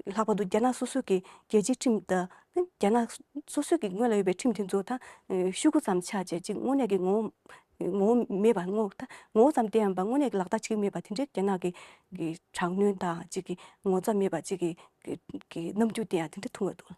ལྷག་པར་དུ་རྒྱ་ནག་སོ་སོ་གི་རྒྱལ་སྤྱིའི་ཁྲིམས་དང་རྒྱ་ནག་སོ་སོ་གི་སྔོན་ལ་ཡོད་པའི་ཁྲིམས་དེ་ཚོ་ད་ཤོག་གུ་ཙམ་ཆགས་བྱས་ཅིག་དངོས་གནས་ཀྱི་ངོ་བོ་ངོ་བོ་མེད་པ་ངོ་ད་ངོ་བོ་ཙམ་བསྟན་ཡང་པ་དངོས་གནས་ཀྱི་ལག་བསྟར་བྱེད་ཀྱི་མེད་པ་དེ་འདྲའི་རྒྱ་ནག་གི་གི་དྲག་གནོན་དང་ཅིག་གི་ངོ་ཚ་མེད་པ་ཅིག་གི་གི་གི་རྣམ་འགྱུར་བསྟན་ཡ་དེ་འདྲ་མཐོང་གི་འདུག་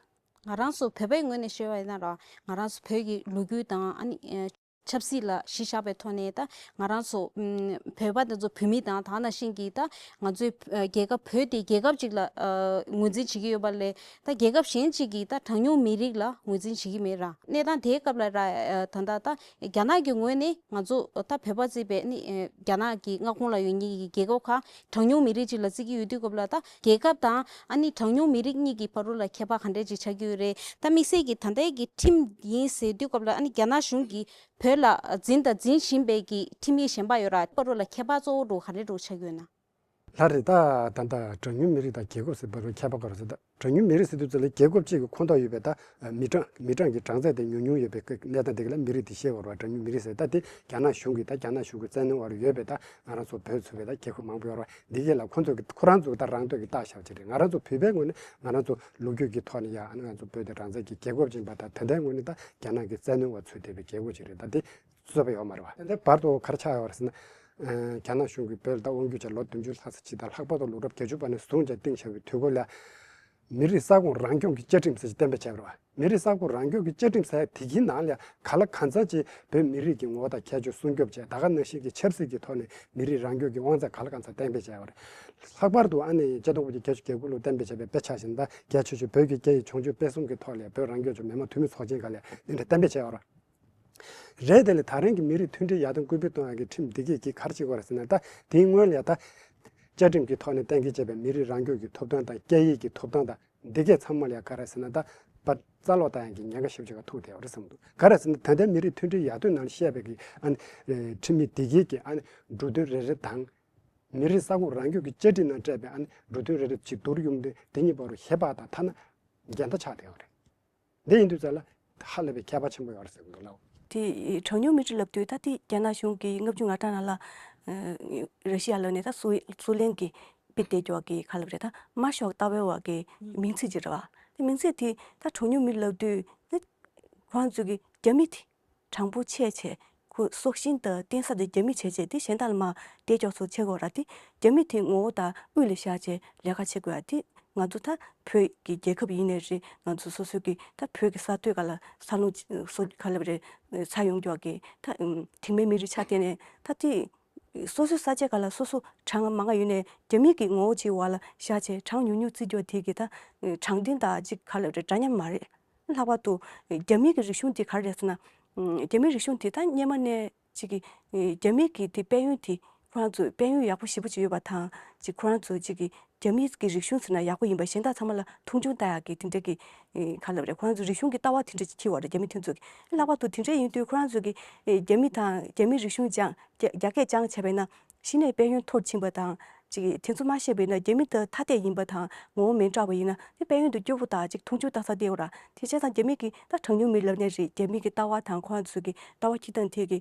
ང་རང་ཚོ་བོད་པའི་ངོས་ནས་ཤོད་པ་ཡིན་ན་ར་ང་རང་ཚོ་བོད་ཀྱི་ལོ་རྒྱུས་དང་ཨ་ནི་ཆབ་སྲིད་ལ་གཞི་བཞག་པའི་ཐོག་ནས་ད་ང་རང་ཚོ་ཨམ་བོད་པ་དེ་ཚོ་བོད་མི་དང་ད་ནང་བཞིན་གྱི་ད་ང་ཚོའི་ཨ་རྒྱལ་ཁབ་བོད་དེ་རྒྱལ་ཁབ་ཅིག་ལ་ཨ་ངོས་འཛིན་བྱེད་ཀྱི་ཡོད་པ་ལས་ད་རྒྱལ་ཁབ་གཞན་ཅིག་གི་ད་གྲངས་ཉུང་མི་རིགས་ལ་ངོས་འཛིན་བྱེད་ཀྱི་མེད་ར། གནས་སྟངས་དེའི་སྐབས་ལ་ར་ཨ་ད་ད་ད་རྒྱ་ནག་གི་ངོས་ནས་ང་ཚོ་ད་བོད་པ་བརྩིས་པའི་ནི་ཨ་རྒྱ་ནག་གི་མངའ་ཁོངས་ལ་ཡོད་མཁན་གྱི་རྒྱལ་ཁབ་ཁག་གྲངས་ཉུང་མི་རིགས་ཅིག་ལ་བརྩི་གི་ཡོད་དུས་སྐབས་ལ་ད་རྒྱལ་ཁབ་དང་ཨ་ནི་གྲངས་ཉུང་མི་རིགས་གཉིས་ཀྱི་བར་དུ་ལ་ཁྱད་པར་ག་འདྲས་ཅིག་ཆགས་ཀྱི་ཡོད་རེད། ད་དམིགས་བསལ་གྱི་ད་ལྟའི་གི་ཁྲིམས་ཡིན་ཟེར་དུས་སྐབས་ལ་ཨ་ནི་རྒྱ་ནག་གཞུང་གིས་བོད་ལ་འཛིན་དང་འཛིན་བཞིན་པའི་གི་ཁྲིམས་ཡིག་གཞན་པ་ཡོད་ར། བར་དུ་ལ་ཁྱད་པར་གཙོ་བོ་འདྲ་ག་རེ་འདྲ་ཆགས་ཀྱི་ཡོད་ན། ལྷ་རེད། ད་ད་ལྟ་གྲངས་ཉུང་མི་རིགས་དང་རྒྱལ་ཁབ་ཟེར་བར་དུ་ཁྱད་པར་ག་རེ་ཟེར། ད་གྲངས་ཉུང་མི་རིགས་ཟེར་དུས་ཙམ་ལ་རྒྱལ་ཁབ་གཅིག་གི་ཁོངས་གཏོགས་ཡོད་པའི་ད་མི་གྲངས་མི་གྲངས་ཀྱི་གྲངས་ཚད་དེ་ཉུང་ཉུང་ཡོད་པའི་གནས་སྟངས་དེ་ག་ལ་མི་རིགས་དེ་བཤད་དགོས་རེད་བ། གྲངས་ཉུང་མི་རིགས་ཟེར་ད་དེ་རྒྱ་ནག་གཞུང་གི་ད་རྒྱ་ནག་གཞུང་གི་བཙན་གནོན་འོག་ལ་ཡོད་པའི་ད་ང་རང་ཚོ་བོད་ཚུད་པའི་ད་རྒྱལ་ཁབ་མང་པོ་ཡོད་རེད་བ། འདི་གས་ལ་ཁོ་ཚོ་གི་ཁོ་རང་ཚོ་གི་ད་རང་འདོད་ཀྱི་རྟགས་ཤར་གྱི་རེད། ང་རང་ཚོ་བོད་པའི་ངོས་ནས་ང་རང་ཚོ་ལོ་རྒྱུས་ཀྱི་ཐོག་ནས་ཡ་ཨ་ནི་ང་ཚོ་བོད་དེ་རང་བཙན་གྱི་རྒྱལ་ཁབ་ཅིག་ཡིན་པ་ད་དེ་འདྲའི་ངོས་ནས་ད་རྒྱ་ནག་གི་བཙན་གནོན་འོག་ཚུད་བསྡད་པའི་རྒྱལ་ཁབ་ཅིག་རེད། ད་དེ་རྩོད་པ་ཡོད་མ་རེད་བ། དེ་འདྲའི་བར་དུ་ག་རེ་ཆགས་ཡོད་རེད་ཟེར་ན། རྒྱ་ནག་གཞུང་གིས་བོད་ལ་ད་དབང་བསྒྱུར་བྱས་ལོ་བདུན་ཅུ་ལྷག་ཙམ་ཅིག་དང་ལྷག་པར་དུ་ལོ་རབས་བརྒྱད་ཅུ་པ་ནས་བཟུང་བྱས་བཏིང་བཞག་པའི་དུས་འཁོར་ལ། མི་རིགས་ས་ཁོངས་རང་སྐྱོང་གི་བཅའ་ཁྲིམས་ཟེར་ཅིག་གཏན་འབེབས་བྱས་པ་རེད་བ། མི་རིགས་ས་ཁོངས་རང་སྐྱོང་གི་བཅའ་ཁྲིམས་ཟེར་དེ་གི་ནང་ལ་ག་ལ་གང་འཚམ་ཅིག་བོད་མི་རིགས་ཀྱི་ངོ་བོ་དང་ཁྱད་ཆོས་སྲུང་སྐྱོབ་བྱས། ད་ག་ནང་བཞིན་གྱི་ཆབ་སྲིད་ཀྱི་ཐོག་ནས་མི་རིགས་རང་སྐྱོང་གི་དབང་ཚད་ག་ལ་གང་འཚམ་གཏན་འབེབས་བྱས་པ་རེད། ལྷག་པར་དུ་ཨ་ནི་ཆིག་སྟོང་དགུ་བརྒྱ་བརྒྱད་ཅུ་གྱ་དགུ་ལོ་གཏན་འབེབས་བྱས་པའི་དཔེ་ཆ་བཞིན་ད་རྒྱ་ཆེ་ཤོས་བོད་ཀྱི་སྐད་ཡིག་སྦྱོང་སྤྱོད་སྤེལ་གསུམ་གྱི་ཐོག་ལ་བོད་རང་སྐྱོང་ལྗོངས་མི་དམངས་འཐུས་མི་ཚོགས་ཆེན་སྒང་ལ་འདི་འདྲ་གཏན་འབེབས་བྱས་པ་རེད། རེད། དེ་ལས་ད་རིང་གི་མི་རིགས་མཐུན་སྒྲིལ་ཡར་ཐོན་སྐུལ་སྤེལ་གཏོང་ཡག་གི་ཁྲིམས་འདི་གས་ཀྱིས་ག་རེ་བྱེད་དགོས་རེད་ཟེར་ན། ད་དེའི་སྔོན་ལ་ད་ བཅའ་ཁྲིམས་ཀྱི་ཐོག་ནས་གཏན་འཁེལ་བྱས་པའི་མི་རིགས་རང་སྐྱོང་གི་ཐོབ་ཐང་དང་སྐད་ཡིག་གི་ཐོབ་ཐང་དང་འདི་གས་ཚང་མ་ལ་ཡང་ག་རེ་ཟེར་ན། ད་པར་རྩ་སློག་བཏང་ཡག་གི་ཉེན་ཁ་ཞེ་པོ་ཅིག་ཐུག་བསྡད་པ་རེད་བསམ་འདུག་ག་རེ་ཟེར་ན་ད་ལྟའི་མི་རིགས་མཐུན་སྒྲིལ་ཡར་ཐོན་ནང་བཤད་པའི་གི་ཨ་ནི་ཁྲིམས་ཡིག་འདི་གས་ཀྱི་ཨ་ནི་འབྲུ་དོན་རེ་རེ་དང་། མི་རིགས་ས་ཁོངས་རང་སྐྱོང་གི་བཅའ་ཁྲིམས་ནང་སྤྲད་པའི་ཨ་ནི་འབྲུ་དོན་རེ་རེ་ཅིག་བསྡུར་ཡོང་དུས་དེ་གཉིས་བར་དུ་ཧེ་བག་དང་ཐ་ན་འགལ་ཟླ་ཆགས་བསྡད་པ་རེད། འདི་ཡིན་དུས་ཙང་ལ་ཧ་ལས་པའི་ཁྱད་པར་ཆེན་པོ་ཡོད་རེད་ཟེར་གི་འདུག་ལགས། དེ་གྲངས་ཉུང་མི་རིགས་ལབ་དུས་ད་དེ་རྒྱ་ནག་གཞུང་གིས་ལྔ་བཅུ་ང་གྲངས་ནང་ལ་ར་ཤི་ཡ་ལ་ནས་ད་སུ་སུའུ་ལན་གྱི་དཔེ་བལྟས་ཀྱོག་གི་ག་ལབ་རེད། ད་དམར་ཤོག་ལྟ་བའི་བ་གི་མིང་ཚིག་ཅིག་རེད་བ། དེ་མིང་ཚིག་དེ་ད་གྲངས་ཉུང་མི་རིགས་ལབ་དུས་ནི་ཁོ་རང་ཚོ་གི་རྒྱ་མི་དེ་དྲང་པོ་བྱས་བྱས་ཁོ་སྲོག་ཤིང་དང་བརྟེན་ས་དེ་རྒྱ་མི་བྱས་བྱས་དེ་གཞན་དག་ལ་མ་བལྟས་ཀྱོག་ཚོ་བྱེད་དགོས་ར། དེ་རྒྱ་མི་དེ་ངོ་བོ་དང་དབུས་ལ་བཞག་བྱས་ལས་ཀ་བྱེད་དགོས་ཡ་དེ། ང་ཚོ་ད་བོད་ཀྱི་རྒྱལ་ཁབ་ཡིན་ནའི་རེད། ང་ཚོ་སོ་སོའི་གི་ད་བོད་ཀྱི་ས་སྟོད་ག་ལ་ས་ལུང་སོ་ག་ལ་རེད་ས་ཡོང་རྒྱུ་གི་ད་ཨུམ་དེ་མིན་མི་རིགས་ཆ་དེ་ནས་ད་དེ་སོ་སོའི་ས་ཆ་ག་ལ་སོ་སོ་གྲངས་མང་ང་ཡོད་ནའི་རྒྱ་མི་གི་ངོ་བོ་ཅིག་བ་ལ་བཞག་བྱས་གྲངས་ཉུང་ཉུང་བརྩི་རྒྱུ་དེ་གི་ད་དྲང་བདེན་དང་ཅིག་ག་ལ་རེད་འདྲ་མཉམ་མ་རེད། ལྷག་པར་དུ་རྒྱ་མི་གི་རིག་གཞུང་དེ་ག་རེ་རེད་ཟེར་ན། རྒྱ་མིའི་རིག་གཞུང་དེ་ད་སྔོན་མ་ནས་ཅིག་གི་རྒྱ་མི་གི་དེ་དཔལ་ཡོན་དེ་ཁོ་རང་ཚོ་དཔལ་ཡོན་ཡག་པོ་ཞེ་པོ་ཅིག་ཡོད་པ་དང་ཅིག་ཁོ་རང་ཚོ་ཅིག་གི་རྒྱ་མི་གི་རིག་གཞུང་ཟེར་ན་ཡག་པོ་ཡིན་པ་གཞན་དག་ཚང་མ་ལ་མཐོང་ཆུང་ལྟ་ཡག་གི་དེ་འདྲ་གི་ག་ལབ་རེད། ཁོ་རང་ཚོ་རིག་གཞུང་གི་ལྟ་བ་དེ་འདྲ་ཅིག་འཁྱེར་བ་རེད། རྒྱ་མི་དེ་ཚོ་གི་ལྷག་པར་དུ་དེ་འདྲ་ཡིན་དུས་ཁོ་རང་ཚོ་གི་རྒྱ་མི་དང་རྒྱ་མིའི་རིག་གཞུང་སྦྱང་རྒྱ་རྒྱ་སྐད་སྦྱང་བྱས་པ་ཡིན་ན། གཞི་ནས་དཔལ་ཡོན་མཐོ་རུ་ཕྱིན་པ་དང་ཅིག་དེ་ཚོ་མ་ཤེས་པ་ཡིན་ན་རྒྱ་མི་དང་ཐ་དད་ཡིན་པ་དང་ངོ་བོ་མི་འདྲ་བ་ཡིན་ན་དེ་དཔལ་ཡོན་དུ་སྐྱོ་པོ་དང་ཅིག་མཐོང་ཆུང་ལྟ་ས་དེ་འོ་ར། དེ་བྱས་ཙང་རྒྱ་མི་གི་ད་གྲངས་ཉུང་མི་ལབ་ནས་རེད། རྒྱ་མི་གི་ལྟ་བ་དང་ཁོ་རང་ཚོ་གི་ལྟ་བ་ཁྱི་སྟངས་དེ་གི་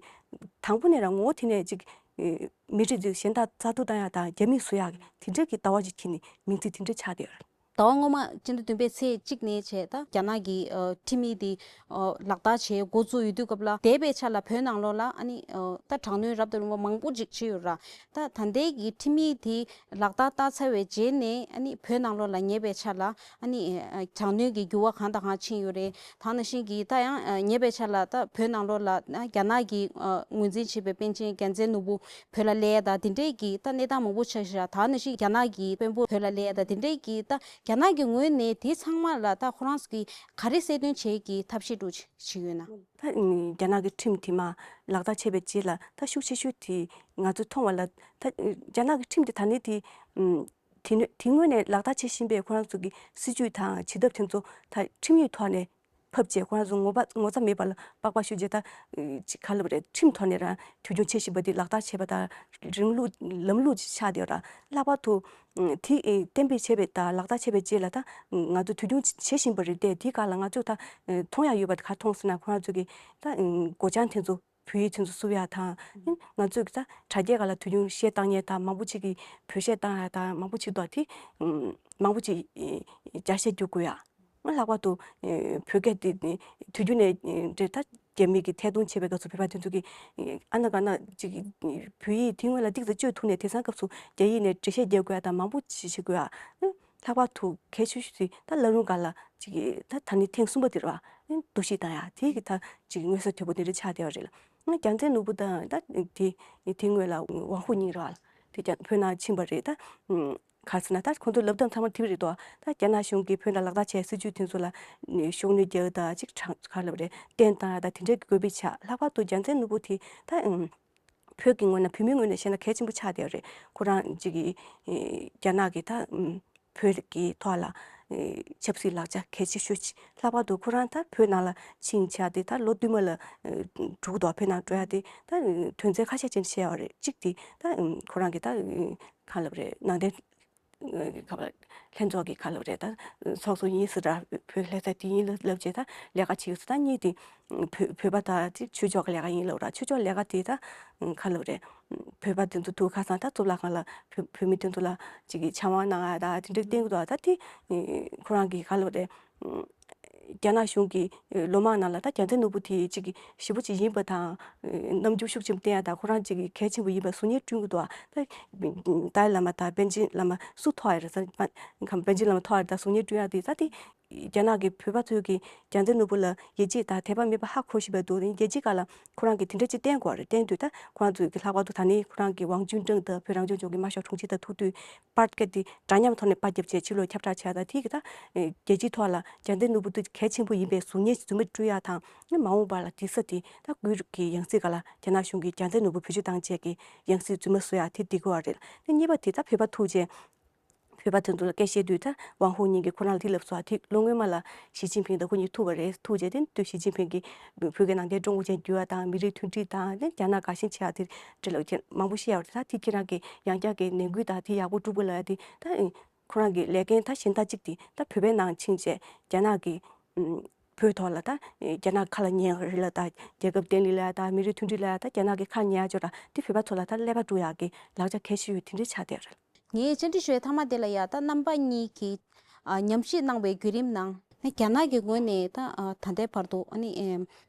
དང་པོ་ནས་ར་ངོ་བོ་དེ་ནས་ཅིག་མི་རིགས་ཅིག་གཞན་དག་རྩ་གཏོར་བཏང་ཡག་དང་རྒྱ་མི་བཟོ་ཡག་གི་དེ་འདྲ་གི་ལྟ་བ་ཅིག་ཁྱེར་ནས་མིང་ཚིག་དེ་འདྲ་ཆགས་བསྡད་ཡོད་རེད། ཟླ་བ་སྔོན་མ་སྤྱི་ཟླ་བདུན་པའི་ཚེས་གཅིག་ནས་བྱས་ད་རྒྱ་ནག་གི་ཨ་ཁྲིམས་ཡིག་དེ་ཨ་ལག་བསྟར་བྱེད་འགོ་བཙུགས་ཡོད་དུས་སྐབས་ལ་འདས་པའི་ཆ་ལ་བོད་ནང་ལོགས་ལ་ཨ་ནི་ཨ་ད་དྲག་གནོན་རབ་དང་རིམ་པ་མང་པོ་ཅིག་བྱས་ཡོད་ར། ད་ད་ལྟའི་གི་ཁྲིམས་ཡིག་དེ་ལག་བསྟར་བསྟར་ཚར་བའི་རྗེས་ནས་ཨ་ནི་བོད་ནང་ལོགས་ལ་ཉེ་བའི་ཆ་ལ་ཨ་ནི་ཨ་དྲག་གནོན་གྱི་འགྱུར་བ་གང་དང་གང་ཕྱིན་ཡོད་རེད། ད་ནང་བཞིན་གྱི་ད་ཡང་ཨ་ཉེ་བའི་ཆ་ལ་ད་བོད་ནང་ལོགས་ལ་ན་རྒྱ་ནག་གི་ཨ་ངོས་འཛིན་བྱས་པའི་པཎ་ཆེན་རྒྱལ་མཚན་ནོར་བུ་བོད་ལ་སླེབས་ཡ་ད་དེ་འདྲའི་གི་ད་གནས་སྟངས་མང་པོ་ཆགས་ཤག་ད་ནང་བཞིན་རྒྱ་ནག་གི་དཔོན་པོ་བོད་ལ་སླེབས་ཡ་ད་དེ་འདྲའི་གི་ད་རྒྱ་ནག་གི་ངོས་ནས་དེ་ཚང་མ་ལ་ད་ཁོ་རང་ཚོ་གི་ག་རེ་གསལ་སྟོན་བྱེད་ཀྱི་ཐབས་ཤེས་འགྲོ་བྱེད་ཡོད་ན། ད་རྒྱ་ནག་གི་ཁྲིམས་དེ་མ་ལག་བསྟར་བྱས་པའི་རྗེས་ལ་ད་ཤུགས་ཆེ་ཤོས་དེ་ང་ཚོ་མཐོང་བ་ལ་ད་རྒྱ་ནག་གི་ཁྲིམས་དེ་ད་ནི་དེ་དེ་ནི་དེ་སྔོན་ནས་ལག་བསྟར་བྱེད་བཞིན་པའི་ཁོ་རང་ཚོ་གི་སྲིད་ཇུས་དང་བྱེད་ཐབས་དེ་ཚོ་ད་ཁྲིམས་ཡིག་ཐོག་ནས་ཕབ་བྱས་ཁོ་རང་ཚོ་ངོ་པ་ངོ་ཚ་མེད་པ་ལ་པགས་པ་གཞུ་རྗེས་ད་ཅིག་ག་ལབ་རེད། ཁྲིམས་ཐོག་ནས་རང་དུས་རྒྱུན་བྱེད་བཞིན་པ་དེ་ལག་བསྟར་བྱས་པ་དང་རིང་ལུགས་ལམ་ལུགས་ཆགས་བསྡད་ཡོད་ར། ལྷག་པར་དུ་དེ་གཏན་འབེབས་བྱས་པའི་དང་ལག་བསྟར་བྱས་པའི་རྗེས་ལ་ད་ང་ཚོ་དུས་རྒྱུན་བྱེད་བཞིན་པ་རེད་དེ། དེའི་སྒང་ལ་ང་ཚོ་ད་མཐོང་ཡག་ཡོད་པ་ག་མཐོང་ཟེར་ན་ཁོ་རང་ཚོ་གི་ད་སྒོ་བྱང་དེ་ཚོ་བོད་ཡིག་ཚུན་ཚོད་བསུབ་ཡག་དང་། ང་ཚོས་ཀྱི་ད་དྲ་རྒྱའི་སྒང་ལ་དུས་རྒྱུན་གཞས་བཏང་མཁན་དང་མང་པོ་ཅིག་གིས་བོད་གཞས་བཏང་ཡག་དང་མང་པོ་ཅིག་འདུག་དེ་མང་པོ་ཅིག་རྒྱ་གཞས་བསྒྱུར་དགོས་ཡག་ལྷག་པར་དུ་བོད་སྐད་དེ་དུས་རྒྱུན་ནས་འདྲ་ད་རྒྱ་མི་གིས་ཐད་གཏོང་བྱེད་པའི་སྐབས་སུ་བོད་པ་དེ་ཚོ་གིས་ཨ་ན་ག་ན་ཅིག་བོད་ཡིག་དེ་སྔོན་ལ་ཏིག་ཙམ་བཅོས་ཐུབ་ནས་དེང་སང་སྐབས་སུ་རྒྱ་ཡིག་ནས་འགྲེལ་བཤད་རྒྱག་དགོས་ཡག་དང་མང་པོ་ཅིག་བྱེད་དགོས་ཡག་ལྷག་པར་དུ་གལ་ཆེ་ཤོས་དེ་ད་བླ་རུང་སྒང་ལ་ཅིག་གིས་ད་ད་ནི་ཐེངས་གསུམ་པ་དེ་རེད་བ། འདུ་ཤེས་བཏང་ཡག་དེ་གི་ད་ཅིག་མངོན་གསལ་དོད་པོ་དེ་འདྲ་ཆགས་བསྡད་པ་རེད་ལ། རྒྱལ་མཚན་ནོར་བུ་དང་ད་དེ་དེ་སྔོན་ལ་ཝང་ཧུའུ་གཉིས་རེད་བ། དེ་ཀྱང་བོད་ནང་ཕྱིན་པ་རེད་ད། ག་རེ་ཟེར་ན་ད་ཁོང་ཚོ་ལབ་སྟངས་ཚང་མ་དེ་རེད་དོ། ད་རྒྱ་ནག་གཞུང་གིས་བོད་ནང་ལག་བསྟར་བྱས་སྲིད་ཇུས་དེ་ཚོ་ལ་ཤུགས་སྣོན་རྒྱག་ད་ཅིག་གྲངས་ག་རེ་ལབ་རེད། བརྟན་བཏང་ཡག་ད་དེ་འདྲའི་དགོས་པའི་ཆ། ལྷག་པར་དུ་རྒྱལ་མཚན་ནོར་བུ་དེ་ད་བོད་ཀྱི་ངོས་ན་བོད་མིའི་ངོས་ནས་བཤད་ན་གལ་ཆེན་པོ་ཆགས་བསྡད་ཡོད་རེད། ཁོ་རང་ཅིག་གིས་རྒྱ་ནག་གི་ད་བོད་ཀྱི་ཐོག་ལ་ཆབ་སྲིད་ལག་ཆ་གལ་ཆེ་ཤོས་ཅིག་ལྷག་པར་དུ་ཁོ་རང་ད་བོད་ནང་ལ་ཕྱིན་ཆགས་དེ་ད་ལོ་བསྟུད་མ་ལ་འགྲོ་གི་འདུག་བོད་ནང་འགྲོ་ཡག་དེ་ད་དོན་ཚན་ཁ་ཤས་ཅན་བཤད་ཡོད་རེད། གཅིག་དེ་ད་ཁོ་རང་གི་ད་ག་ལབ་རེད། ནང་བསྟན་ཁ་བ་ལྷན་ཚོགས་ཀྱི་ཁ་ལོ་རེད་ད། ཚོགས་གཙོ་ཡིན་ཟེར་ར། བོད་ལྷ་ས་དེ་ཡིན་ལབ་བྱས་ད་ལས་ཀ་བྱེད་ཡོད་ཟེར། ད་གཉིས་དེ་བོད་བོད་པ་ད་དེ་ཆོས་ཕྱོགས་ཀྱི་ལས་ཀ་ཡིན་ལབ་ར། ཆོས་ཕྱོགས་ལས་ཀ་དེ་ད་ཁ་ལོ་རེད། བོད་པ་དེ་ཚོ་ཐུག་ཁ་སང་ད་གཙུག་ལག་ཁང་ལ་བོད་བོད་མི་དེ་ཚོ་ལ་ཅིག་གི་ཕྱག་དབང་གནང་ཡ་ད་དེ་འདྲ་བསྟན་གི་འདུག་ད་དེ་ཁོ་རང་གི་ཁ་ལོ་རེད། རྒྱ་ནག་གཞུང་གི་ལོ་མང་ནང་ལ་ད་རྒྱལ་མཚན་ནོར་བུ་དེ་གཅིག་གི་ཞེ་པོ་ཅིག་ཡིན་པ་དང་། རྣམ་འགྱུར་ཤུགས་ཆེན་པོ་བསྟན་ཡ་དང་ཁོ་རང་གཅིག་གི་གལ་ཆེན་པོ་ཡིན་པ་གཟུགས་བརྙན་བསྐྲུན་གྱི་འདུག་ད་ཏཱ་ལའི་བླ་མ་དང་པཎ་ཆེན་བླ་མ་སུ་ཐོག་ཡ་རེད་ཟེར། པཎ་ཆེན་བླ་མ་ཐོག་ཡ་རེད། ད་གཟུགས་བརྙན་བསྐྲུན་ཡ་དེ་ད་དེ་ རྒྱ་ནག་གི་བོད་པ་ཚོས་ཀྱི་རྒྱལ་མཚན་ནོར་བུ་ལ་ཡིད་ཆེས་དང་དད་པ་མེད་པ་ཧ་གོ་བཞིན་པ་འདུག་རྒྱལ་སྤྱིའི་སྒང་ལ་ཁོ་རང་གིས་དེ་འདྲ་ཅིག་བསྟན་དགོས་རེད། བསྟན་དུས་ད་ཁོ་རང་ཚོས་ཀྱི་ལྷག་པར་དུ་ད་ནི་ཁོ་རང་གི་ཝང་ཅུན་ཀྲེང་དང་བོད་རང་སྐྱོང་ལྗོངས་ཀྱི་དམར་ཤོག་དྲུང་ཆེ་དང་ཐུག་དུས་པར་སྐད་དེ་འདྲ་མཉམ་ཐོག་ནས་པར་བརྒྱབ་བྱས་ཕྱི་ལོགས་ཁྱབ་བསྒྲགས་བྱས། ད་དེ་གི་ད་རྒྱལ་སྤྱིའི་ཐོག་ལ་རྒྱལ་མཚན་ནོར་བུ་དེ་གལ་ཆེན་པོ་ཡིན་པའི་གཟུགས་བརྙན་ཞིག་རྫུན་མ་བསྐྲུན་ཡག་དང་། མ་འོངས་པ་ལ་དེ་ས་དེ་ད་གུ་གི་ཡང་སྲིད་སྒང་ལ་རྒྱ་ནག་གཞུང་གིས་རྒྱལ་མཚན་ནོར་བུ་བེད་སྤྱོད་བཏང་བྱས་ཀྱི་ཡང་སྲིད་རྫུན་མ་བཟོ་ཡག་དེ་འགྲིག་གི་རེད། ད་གཉིས་པ་དེ་ད་བོད་པ་ཐུག་བྱས་བོད་པ་དེ་ཚོ་ལ་སྐད་བཤད་དུས་ད་ཝང་ཧུའུ་གཉིས་ཀྱིས་ཁོ་རང་ལ་དེ་ལབ་སོང་། དེ་ལོ་སྔོན་མ་ལ་ཞི་ཅིན་ཕིང་དང་ཁོ་གཉིས་ཐུག་པ་རེད། ཐུག་བྱས་དེ་དུས་ཞི་ཅིན་ཕིང་གིས་བོད་ཀྱི་ནང་བསྟན་ཀྲུང་གོ་ཅན་བསྒྱུར་བ་དང་མི་རིགས་མཐུན་སྒྲིལ་དང་དེ་རྒྱ་ནག་དགའ་ཞེན་ཆེ་བ་དེ་འདྲ་ལབ་མཁན་མང་པོ་བཤད་ཡོད་རེད། ད་དེ་ཁྱེད་རང་གིས་ཡང་བསྐྱར་གྱི་ནན་སྐུལ་དང་དེ་ཡག་པོ་སྒྲུབ་དགོས་ལབ་ཡག་དེ་ད་ཁོ་རང་གི་ལས་འགན་ད་གཞན་དག་ཅིག་དེ་ད་བོད་པའི་ནང་ཕྱིན་བྱས་རྒྱ་ནག་གི་བོད་ཐོག་ལ་ད་རྒྱ་ནག་ཁ་ལ་ཉན་རེད་ལ་ད་རྒྱལ་ཁབ་བརྟན་ལྷིང་ལ་ད་མི་རིགས་མཐུན་སྒྲིལ་ལ་ད་རྒྱ་ནག་གི་ཁ་ཉན་ཡག་ཅོ་ར་དེ་བོད་པ་ཚོ་ལ་ད་ཀླད་པ་དཀྲུག་ཡག་གི་ལག་ཆ་གལ་ཆེ་ཤོས་དེ་འདྲ་ཆགས་བསྡད་རེད། ངས་བཅར་འདྲི་ཞུ་ཡག་མཐའ་མ་དེ་ལ་ཡ་ད་རྣམ་པ་གཉིས་ཀྱིས་ཨ་ཉམས་ཞིབ་གནང་བའི་བརྒྱུད་རིམ་ནང་ནས་རྒྱ་ནག་གི་ངོས་ནས་ད་ཨ་ད་ལྟའི་བར་དུ་ཨ་ནི་ཨེམ་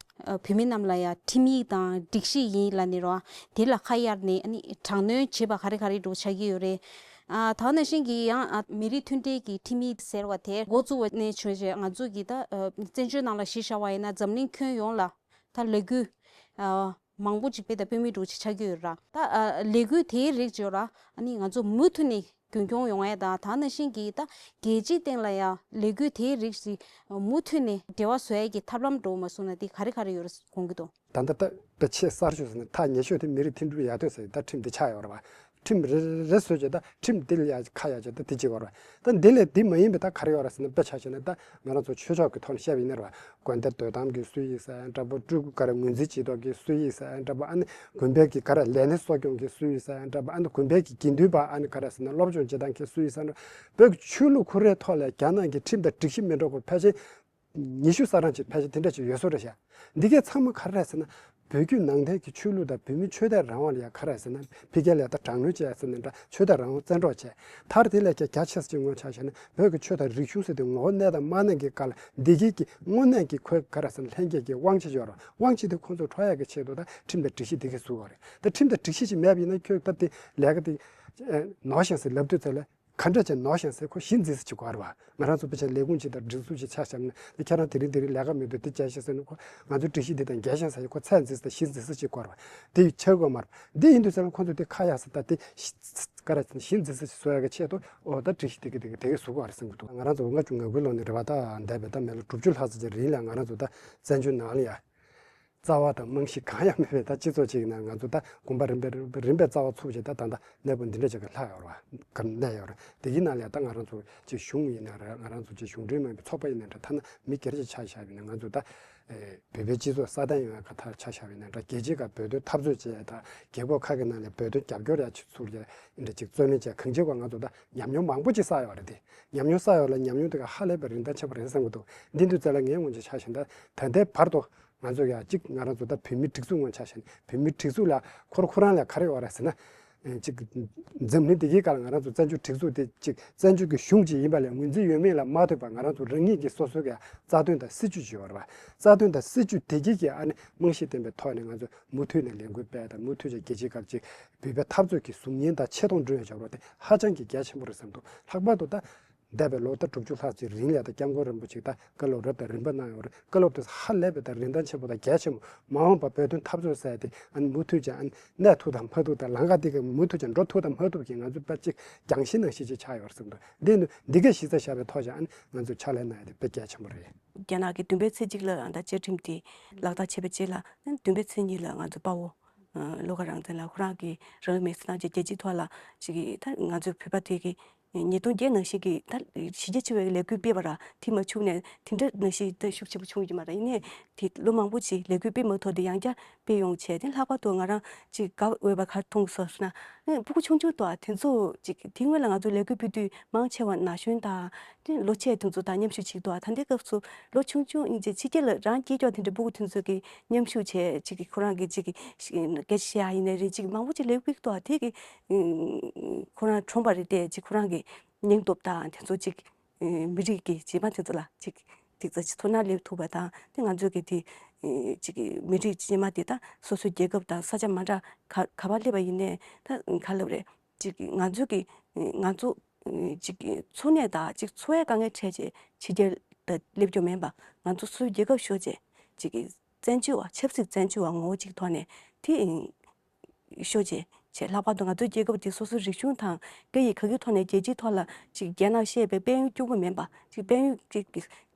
ཨ་བོད་མི་རྣམས་ལ་ཡ་ཁྲིམས་ཡིག་དང་སྒྲིག་གཞི་ཡིན་ལབ་ནས་རོ། དེ་ལ་ཁ་གཡར་ནས་ཨ་ནི་དྲག་གནོན་བྱེད་པ་ག་རེ་ག་རེ་འགྲོ་ཆགས་ཀྱི་ཡོད་རེད། ཨ་ད་ག་ནང་བཞིན་གྱི་ཡང་ཨ་མི་རིགས་མཐུན་སྒྲིལ་གྱི་ཁྲིམས་ཡིག་ཟེར་བ་དེ་འགོ་བཙུགས་པ་ནས་བྱུང་བྱས་ང་ཚོ་གི་ད་ཨ་བཙན་བྱོལ་ནང་ལ་གཞི་བཞག་པ་ཡིན་ན་འཛམ་གླིང་ཁྱོན་ཡོངས་ལ་ད་ལས་འགུལ་ཨ་མང་པོ་ཅིག་སྤེལ་དང་སྤེལ་མུས་འདྲ་བོ་ཅིག་ཆགས་ཀྱི་ཡོད་ར། ད་ཨ་ལས་འགུལ་དེའི་རིགས་ཅིག་ཡོད་ར། ཨ་ནི་ང་ཚོ་མུ་མཐུད་ནས་རྒྱུན་འཁྱོངས་ཡོང་ཡ་དང་ད་ག་ནང་བཞིན་གྱི་ད་རྒྱལ་སྤྱིའི་སྟེང་ལ་ཡང་ལས་འགུལ་དེའི་རིགས་ཅིག་མུ་མཐུད་ནས་འབྲེལ་བ་བཟོ་ཡ་གི་ཐབས་ལམ་འདྲ་བོ་མ་བཟུང་ན་དེ་ག་རེ་ག་རེ་ཡོད་རེད་དགོངས་ཀྱི་འདུག་ད་ལྟ་ད་དཔེ་ཆེས་གསར་ཤོས་ཟེར་ན་ཐག་ཉེ་ཤོས་དེ་མི་རིགས་མཐུན་སྒྲིལ་ཡར་ཐོན་ཟེར་ད་ཁྲིམས་དེ་ཆགས་ཡོད་རེད་བ། ཁྲིམས་རེ་རེ་རེ་བཟོས་བྱས་ད་ཁྲིམས་དེ་ལ་ཡ་ཁ་ཡ་བྱས་ད་དེ་གཅིག་ཡོད་རེད་བ། ད་འདི་ལས་འདི་མ་ཡིན་པའི་ད་ག་རེ་ཡོད་རེད་ཟེར་ན་དཔེ་ཆ་བཞག་ན་ད་ང་རང་ཚོ་ཆོས་ཕྱོགས་ཀྱི་ཐོག་ནས་བཤད་པ་ཡིན་ན་རེད་བ། དགོན་སྡེ་དོ་དམ་གྱི་སྲོལ་ཡིག་ཟེར་ཡ་འདྲ་པོ། སྤྲུལ་སྐུ་ག་རེ་ངོས་འཛིན་བྱེད་ཐོག་གི་སྲོལ་ཡིག་ཟེར་ཡ་འདྲ་པོ། ཨ་ནི་དགོན་པའི་གི་ག་རེ་ལས་སྣེ་གསོ་སྐྱོང་གི་སྲོལ་ཡིག་ཟེར་ཡ་འདྲ་པོ། ཨ་ནི་དགོན་པའི་གི་དགེ་འདུན་པ་ཨ་ནི་ག་རེ་ཟེར་ན་སློབ་སྦྱོང་བྱེད་སྟངས་ཀྱི་སྲོལ་ཡིག་ཟེར་ན་བོད་ཀྱི་ཆོས་ལུགས་ཁོ་རའི་ཐོག་ལ་རྒྱ་ནག་གི་ཁྲིམས་དང་སྒྲིག་གཞི་མི་འདྲ་བ་ཕལ་ཆེར་ཉི་ཤུ་རྩ་གྲངས་ཅིག་ཕལ་ཆེར་དེ་འདྲ་ཅིག་ཡོད་བཟོ་འདྲ་ཤག་འདི་གའི་ཚང་མ་ག་རེ་རེད་ཟེར་ན། བོད་བརྒྱུད་ནང་བསྟན་གྱི་ཆོས་ལུགས་དང་བོད་མིའི་ཆོས་དད་རང་དབང་ལ་ཡང་ག་རེ་རེད་ཟེར་ན་ཕ་གི་ལ་ད་དྲག་གནོན་བྱས་ཟེར་ནས་འདྲ་ཆོས་དད་རང་དབང་བཙན་འཕྲོག་བྱས། མཐར་དེ་ལས་ཀྱང་རྒྱ་ཆེ་ས་ཅིག་ངོས་ཆ་བཞག་ན་བོད་ཀྱི་ཆོས་དང་རིག་གཞུང་ཟེར་དེ་ངོ་བོ་གནས་དང་མ་གནས་ཀྱི་སྐབས་ལ་འདི་གའི་གི་དངོས་གནས་ཀྱི་ཁོའི་ག་རེ་ཟེར་ན་ལྷན་སྐྱེས་ཀྱི་དབང་ཆ་ཡོད་རེད། དབང་ཆ་དེ་ཁོང་ཚོར་འཕྲོག་ཡག་གི་ཆེད་དུ་ད་ཁྲིམས་དང་སྒྲིག་གཞི་འདི་གའི་བཟོ་དགོས་རེད། ད་ཁྲིམས་དང་སྒྲིག་གཞི་ཅིག་མེད་པ་ཡིན་ན་ཁྱོད་ད་དེ་ལས་ཀ་དེ་ནོར་ཞིང་ཟེར་ལབ་དུས་ཚོད་ལ། ག་འདྲ་བྱས་ནོར་ཞིང་ཟེར་ཁོ་གཞི་འཛིན་ས་ཅིག་དགོས་རེད་བ། ང་རང་ཚོ་དཔེ་ཆ་ལས་ཁུངས་ཅིག་དང་སྒྲིག་འཛུགས་ཅིག་ཆ་བཞག་ན་ཁྱེད་རང་དེ་རིང་དེ་རིང་ལས་ཀ་མི་འདུག་དེ་བྱས་ཤིག་ཟེར་ན་ཁོ་ང་ཚོའི་སྒྲིག་གཞི་འདི་དང་འགལ་ཞིང་ཟེར་ཁོ་ཚད་འཛིན་ས་དང་གཞི་འཛིན་ས་ཅིག་དགོས་རེད་བ། དེ་ཡི་ཆགས་དགོས་མ་རེད། འདི་ཡིན་དུས་ཟེར་ན་ཁོ་ཚོ་དེ་ཁ་ཡ་ས་ད་དེ་ག་རེ་གཞི་འཛིན་ས་ཅིག་བཟོ་ཡག་གི་ཆེད་དུ་ཨོ་ད་སྒྲིག་གཞི་དེ་གི་དེ་གི་དེ་གི་བཟོ་དགོས་རེད་བསམ་གི་འདུག་ང་རང་ཚོ་ལྔ་བཅུ་ང་དགུའི་ལོ་ནས་རེད་བ། ད་འདས་པའི་ད་མི་ལོ་དྲུག་ཅུ་ལྷག་ཙམ་གྱི་རིང་ལ་ང་རང་ཚོ་ད་བཙན་བྱོལ་ནང་ལ་ཡ། རྩ་བ་དང་རྨང་གཞི་གང་ཡང་མེད་པའི་ད་སྤྱི་ཚོགས་ཅིག་ནང་ང་ཚོ་ད་དགོན་པ་རིམ་པས་རིམ་པས་རྩ་བ་ཚུགས་བྱས་ད་ད་ལྟ་གནས་སྤོ་འདི་འདྲ་ཅིག་གི་ལྷག་ཡོད་རེད་བ། ག་གནས་ཡོད་རེད། དེ་གི་ནང་ལ་ད་ང་རང་ཚོ་ཅིག་གཞུང་ཡིན་ན་རེད། ང་རང་ཚོ་ཅིག་གཞུང་འབྲེལ་མ་ཡིན་པའི་ཚོགས་པ་ཡིན་ན་འདྲ། ཐ་ན་མི་སྒེར་གྱི་ཆ་བཞག་པ་ཡིན་ན་ང་ཚོ་ད་བོད་པའི་སྤྱི་ཚོགས་སྲ་བརྟན་ཡོང་བའི་ཁ་ཐག་ཆ་བཞག་པ་ཡིན་ན་འདྲ། རྒྱལ་སྤྱིའི་ཁ་བོད་དོན་འཐབ་རྩོད་བྱས་ད་རྒྱལ་ཁབ་ཁག་གི་ནང་ལ་བོད་དོན་རྒྱབ་སྐྱོར་ཡག་ཅིག་ཚུགས་ཡ་འདྲ་ཅིག་རྩོད་ལེན་བྱས་གང་ཅིའི་སྐོར་ང་ཚོ་ད་ཉམས་མྱོང་མང་པོ་ཅིག་བསགས་ཡོད་རེད། དེ་ཉམས་མྱོང་བསགས་ཡོད་ལ་ཉམས་མྱོང་དེ་ག་ཧ་ལས་པའི་རིན་ཐང་ཆེན་པོ་རེད་བསམ་གི་འདུག་འདི་འདུག་ཚེ་ལ་ངའི་ངོས་ནས་ཆ་བཞག་ན་ད་ལྟའི་བར་དུ། ང་ཚོ་ཡང་གཅིག་ང་རང་ཚོ་ད་བོད་མིའི་སྒྲིག་འཛུགས་ངོས་ཆ་བཞག་ན་བོད་མིའི་སྒྲིག་འཛུགས་ལ་ཁོ་རང་ཁོ་རང་ལ་ག་རེ་ཡོད་རེད་ཟེར་ན། ཨེ་གཅིག་འཛམ་གླིང་འདི་གའི་སྒང་ལ་ང་རང་ཚོ་བཙན་བྱོལ་སྒྲིག་འཛུགས་དེ་གཅིག་བཙན་བྱོལ་གྱི་གཞུང་གཅིག་ཡིན་པ་ལས་ངོས་འཛིན་ཡོད་མེད་ལ་མ་ལྟོས་པར་ང་རང་ཚོ་རང་ཉིད་ཀྱི་སོ་སོའི་གི་རྩ་དོན་དང་སྲིད་ཇུས་ཅིག་ཡོད་རེད་བ། རྩ་དོན་དང་སྲིད་ཇུས་དེ་གའི་གི་ཨ་ནི་རྨང་གཞི་ལྡན་པའི་ཐོག་ནས་ང་ཚོ་མུ་མཐུད་ནས་ལས་འགུལ་སྤེལ་དང་མུ་མཐུད་ཀྱི་རྒྱལ་སྤྱིའི་སྐབས་ཅིག་བོད་པའི་འཐབ་རྩོད་ཀྱི་གཟུགས་བརྙན་དང་ཆེ་མཐོང་བསྐྲུན་ཡ་བྱ་བ་དེ་ཧ་ཅང་གི་གལ་ཆེན་པོ་རེད་བསམ་འདུག་ལྷག་པར་དུ་ད། འདས་པའི་ལོ་ཟླ་དྲུག་ཅུ་ལྷག་ཅིག་རིང་ལ་ད་སྐྱབས་མགོན་རིན་པོ་ཆེས་ད་བཀའ་སློབ་རབ་དང་རིམ་པ་གནང་ཡོད་རེད། བཀའ་སློབ་དེ་ཧ་ལས་པའི་ད་རིན་ཐང་ཆེན་པོ་དང་གལ་ཆེན་པོ། མ་འོངས་པ་བོད་དོན་འཐབ་རྩོད་ཟེར་ཡ་དེ་ཨ་ནི་མུ་མཐུད་ཀྱང་ཨ་ནི་གནས་ཐུབ་དང་མ་ཐུབ་དང་ལམ་ཁ་དེ་ག་མུ་མཐུད་ཀྱང་འགྲོ་ཐུབ་དང་མ་ཐུབ་ཀྱི་ང་ཚོ་དཔེ་ཅིག་རྒྱང་ཤེལ་ནང་བཞིན་ཅིག་ཆགས་ཡོད་རེད་བསམ་འདུག་འདི་ནི་འདི་གའི་གཞི་རྩ་བཞག་པའི་ཐོག་ཀྱང་ཨ་ནི་ང་ཚོས་ཕྱག་ལས་གནང་ཡ་དེ་དཔེ་གལ་ཆེན་པོ་རེད། རྒྱ་ནག་གི་བདུན་པའི་ཚེས་གཅིག་ལ་ད་བཅའ་ཁྲིམས་དེ་ལག་བསྟར་བྱས་པའི་རྗེས་ལ་བདུན་པའི་ཚེས་གཉིས་ལ་ང་ཚོ་དཔའ་བོ་བློ་དགའ་རང་བཙན་ལགས་ཁོ་རང་གིས་རང་མི་སྲིད་ཐང་ཆེད་རྒྱལ་སྤྱིའི་ཐོག་ལ་ཅིག་གིས་ད་ང་ཚོའི་བོད་པ་དེ་གིས་ཉིས་སྟོང་བརྒྱད་ནང་བཞིན་གྱི་ད་གཞི་རྒྱ་ཆེ་བའི་ལས་འགུལ་སྤེལ་བ་ར་དེ་མ་བྱུང་ནས་དེ་འདྲ་ནང་བཞིན་ད་ཤུགས་ཆེན་པོ་བྱུང་ཡོད་མ་རེད། ཡིན་ནའི་དེ་ལོ་མང་པོ་ཅིག་ལས་འགུལ་སྤེལ་མ་ཐུབ་དེ་ཡང་བསྐྱར་སྤེལ་ཡོང་བྱས་དེ་ལྷག་པར་དུ་ང་རང་ཅིག་དགའ་འོས་པ་ག་རེ་མཐོང་སོང་ཟེར་ན་ཨེ་སྤུ་གུ་ཆུང་ཆུང་དུ་ཨ་དེ་ཚོ་ཅིག་དེ་སྔོན་ལ་ང་ཚོ་ལས་འགུལ་སྤེལ་དུས་མང་ཆེ་བ་ན་གཞོན་དང་དེ་ལོ་ཆེ་དེ་ཚོ་དང་མཉམ་ཞུགས་བྱེད་དུ་ཨ་ད་ལྟའི་སྐབས་སུ་ལོ་ཆུང་ཆུང་ཨིན་ཅིག་ཕྱི་རྒྱལ་ལ་རང་སྐྱེས་ཀྱོག་དེ་འདྲ་སྤུ་གུ་དེ་ཚོ་གི་མཉམ་ཞུགས་བྱས་ཅིག་གི་ཁོ་རང་གི་ཅིག་གི་སྐད་ཆ་བཤད་ཡ་ཡིན་ནའི་རེད། ཅིག་མང་པོ་ཅིག་ལས་འགུལ་ཏོ་དེ་གི་ཁོ་རང་གྲོངས་པ་རེད་དེ་ཅིག་ཁོ་རང་གི་སྙིང་སྟོབས་དང་དེ་ཚོ་ཅིག་མི་རིགས་ཀྱི་རྗེས་མ་དེ་ཚོ་ལ་ཅིག་ཅིག་ཙམ་ཅིག་ཚོར་སྣང་སླེབས་ཐུབ་པ་དང་དེ་ང་ཚོ་གི་དེ་ཅིག་གི་མི་རིགས་རྗེས་མ་དེ་ད་སོ་སོའི་རྒྱལ་ཁབ་དང་ས་ཆ་མ་འདྲ་ག་ག་པར་སླེབས་པ་ཡིན་ནའི་ད་ག་ལབ་རེད། ཅིག་ང་ཚོ་གི་ང་ཚོ་ཅིག་འཚོ་གནས་དང་ཅིག་འཚོ་བའི་དཀའ་ངལ་འཕྲད་བྱས་ཕྱི་རྒྱལ་ ད་སླེབས་རྒྱུ་མིན་པ། ང་ཚོ་སོ་སོའི་རྒྱལ་ཁབ་ཤོར་བྱས་ཅིག་གི་བཙན་བྱོལ་བ་ཆབ་སྲིད་བཙན་བྱོལ་བ་ངོ་བོ་ཅིག་ཐོག་ནས་དེ་ཤོར་བྱས་བྱས། ལྷག་པར་དུ་ང་ཚོའི་རྒྱལ་ཁབ་དེ་སོ་སོའི་རིག་གཞུང་དང་སྐད་ཡིག་ག་གི་ཐོག་ནས་རྒྱལ་སྤྱིའི་ཐོག་ལ་ཅིག་རྒྱལ་ནང་བཤད་པའི་དཔལ་ཡོན་སྐྱོ་པོ་མིན་པ། ཅིག་དཔལ་ཡོན་ཅིག་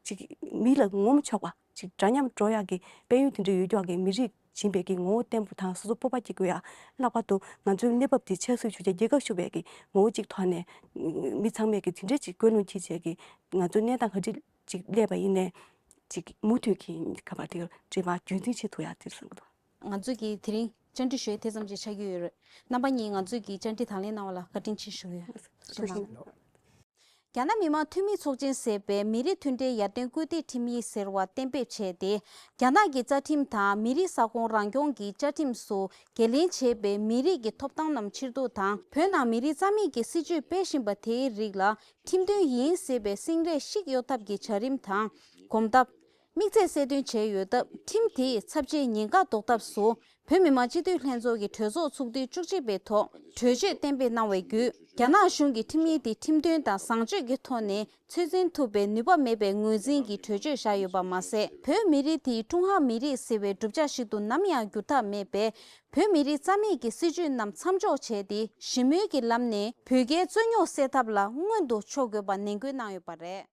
ཅིག་མི་ལ་ངོམ་ཆོག་པ། ཅིག་འདྲ་མཉམ་འགྲོ་ཡག་གི་དཔལ་ཡོན་དེ་འདྲ་ཡོད་ཀྱོག་གི་མི་རིགས་སྦྱིན་པའི་གི་ངོ་བོ་བརྟན་པོ་དང་སོ་སོ་སྤོབས་པ་སྐྱེ་དགོས་ཡ། ལྷག་པར་དུ་ང་ཚོའི་གནས་བབ་དེ་ཆབ་སྲིད་ཆོས་བྱ་རྒྱལ་ཁབ་ཤོར་བའི་གི་ངོ་བོ་གཅིག་ཐོག་ནས་མི་ཚང་མས་གི་དེ་འདྲའི་ཅིག་ཀུན་སློང་འཁྱེར་བྱས་གི་ང་ཚོའི་གནས་སྟངས་ག་འདྲ་ཅིག་སླེབས་པ་ཡིན་ནའི་ཅིག་མུ་མཐུད་ཀྱི་ག་པར་དེ་འདྲ་མ་རྒྱུན་འཛིན་བྱེད་ཐུབ་ཡ་དེ་བསམ་གི་འདུག་ང་ཚོས་ཀྱི་དེ་རིང་བཅར་འདྲི་ཞུ་ཡ་དེ་ཙམ་ཅིག་ཆགས་ཀྱི་ཡོད་རེད། རྣམ་པ་གཉིས་ང་ཚོས་ཀྱི་བཅར་འདྲི་དང་ལེན་གནང་བ་ལ་བཀའ་དྲིན་ཆེ་ཞུ་གི་ཡོད། ཐུགས་རྗེ་གནང་། རྒྱ་ནག་མི་དམངས་འཐུས་མི་ཚོགས་ཆེན་ཟེར་བའི་མི་རིགས་མཐུན་སྒྲིལ་ཡར་ཐོན་སྐུལ་འདེད་ཁྲིམས་ཡིག་ཟེར་བ་གཏན་འབེབས་བྱས་ཏེ། རྒྱ་ནག་གི་རྩ་ཁྲིམས་དང་མི་རིགས་ས་ཁོངས་རང་སྐྱོང་གི་བཅའ་ཁྲིམས་སུ་འགན་ལེན་བྱས་པའི་མི་རིགས་ཀྱི་ཐོབ་ཐང་རྣམས་ཕྱིར་བསྡུ་དང་། བོད་ནང་མི་རིགས་རྩ་མེད་ཀྱི་སྲིད་བྱུས་སྤེལ་བཞིན་པ་དེའི་རིགས་ལ་ཁྲིམས་མཐུན་ཡིན་ཟེར་བའི་སེང་རས་ཤིག་གཡོ་ཐབས་ཀྱི་བྱ་རིམ་དང་། གོམ་སྟབས། དམིགས་ཚད་གསལ་སྟོན་བྱས་ཡོད་སྟབས། ཁྲིམས་དེས་ཚབས་ཆེའི་ཉེན་ཁ་ཟློག་ཐབས་སུ། བོད་མི་མང་སྤྱི་འཐུས་ལྷན་ཚོགས་ཀྱི་གྲོས་ཚོགས་ཚོགས་དུས་བཅུ་གཅིག་པའི་ཐོག་གྲོས་ཆོད་གཏན་འབེབས་གནང་བའི་བརྒྱུད། རྒྱ་ནག་གཞུང་གིས་ཁྲིམས་ཡིག་དེ་ཁྲིམས་མཐུན་དང་བཟང་སྤྱོད་ཀྱི་ཐོག་ནས་ཚོད་འཛིན་ཐུབ་པའི་ནུས་པ་མེད་པའི་ངོས་འཛིན་གྱི་གྲོས་ཆོད་བཞག་ཡོད་པ་མ་ཟད། བོད་མི་རིགས་དེ་ཀྲུང་ཧྭ་མི་རིགས་ཟེར་བའི་གྲུབ་ཆ་ཞིག་ཏུ་ནམ་ཡང་འགྱུར་ཐབས་མེད་པས། བོད་མི་རིགས་རྩ་མེད་ཀྱི་སྲིད་བྱུས་རྣམས་མཚམས་འཇོག་བྱས་ཏེ། ཞི་མོལ་གྱི་ལམ་ནས་བོད་རྒྱའི་རྩོད་རྙོག་སེལ་ཐབས་ལ་སྔོན་དུ་ཕྱོགས་དགོས་པ་ནན་སྐུལ་གནང་ཡོད་པ་རེད།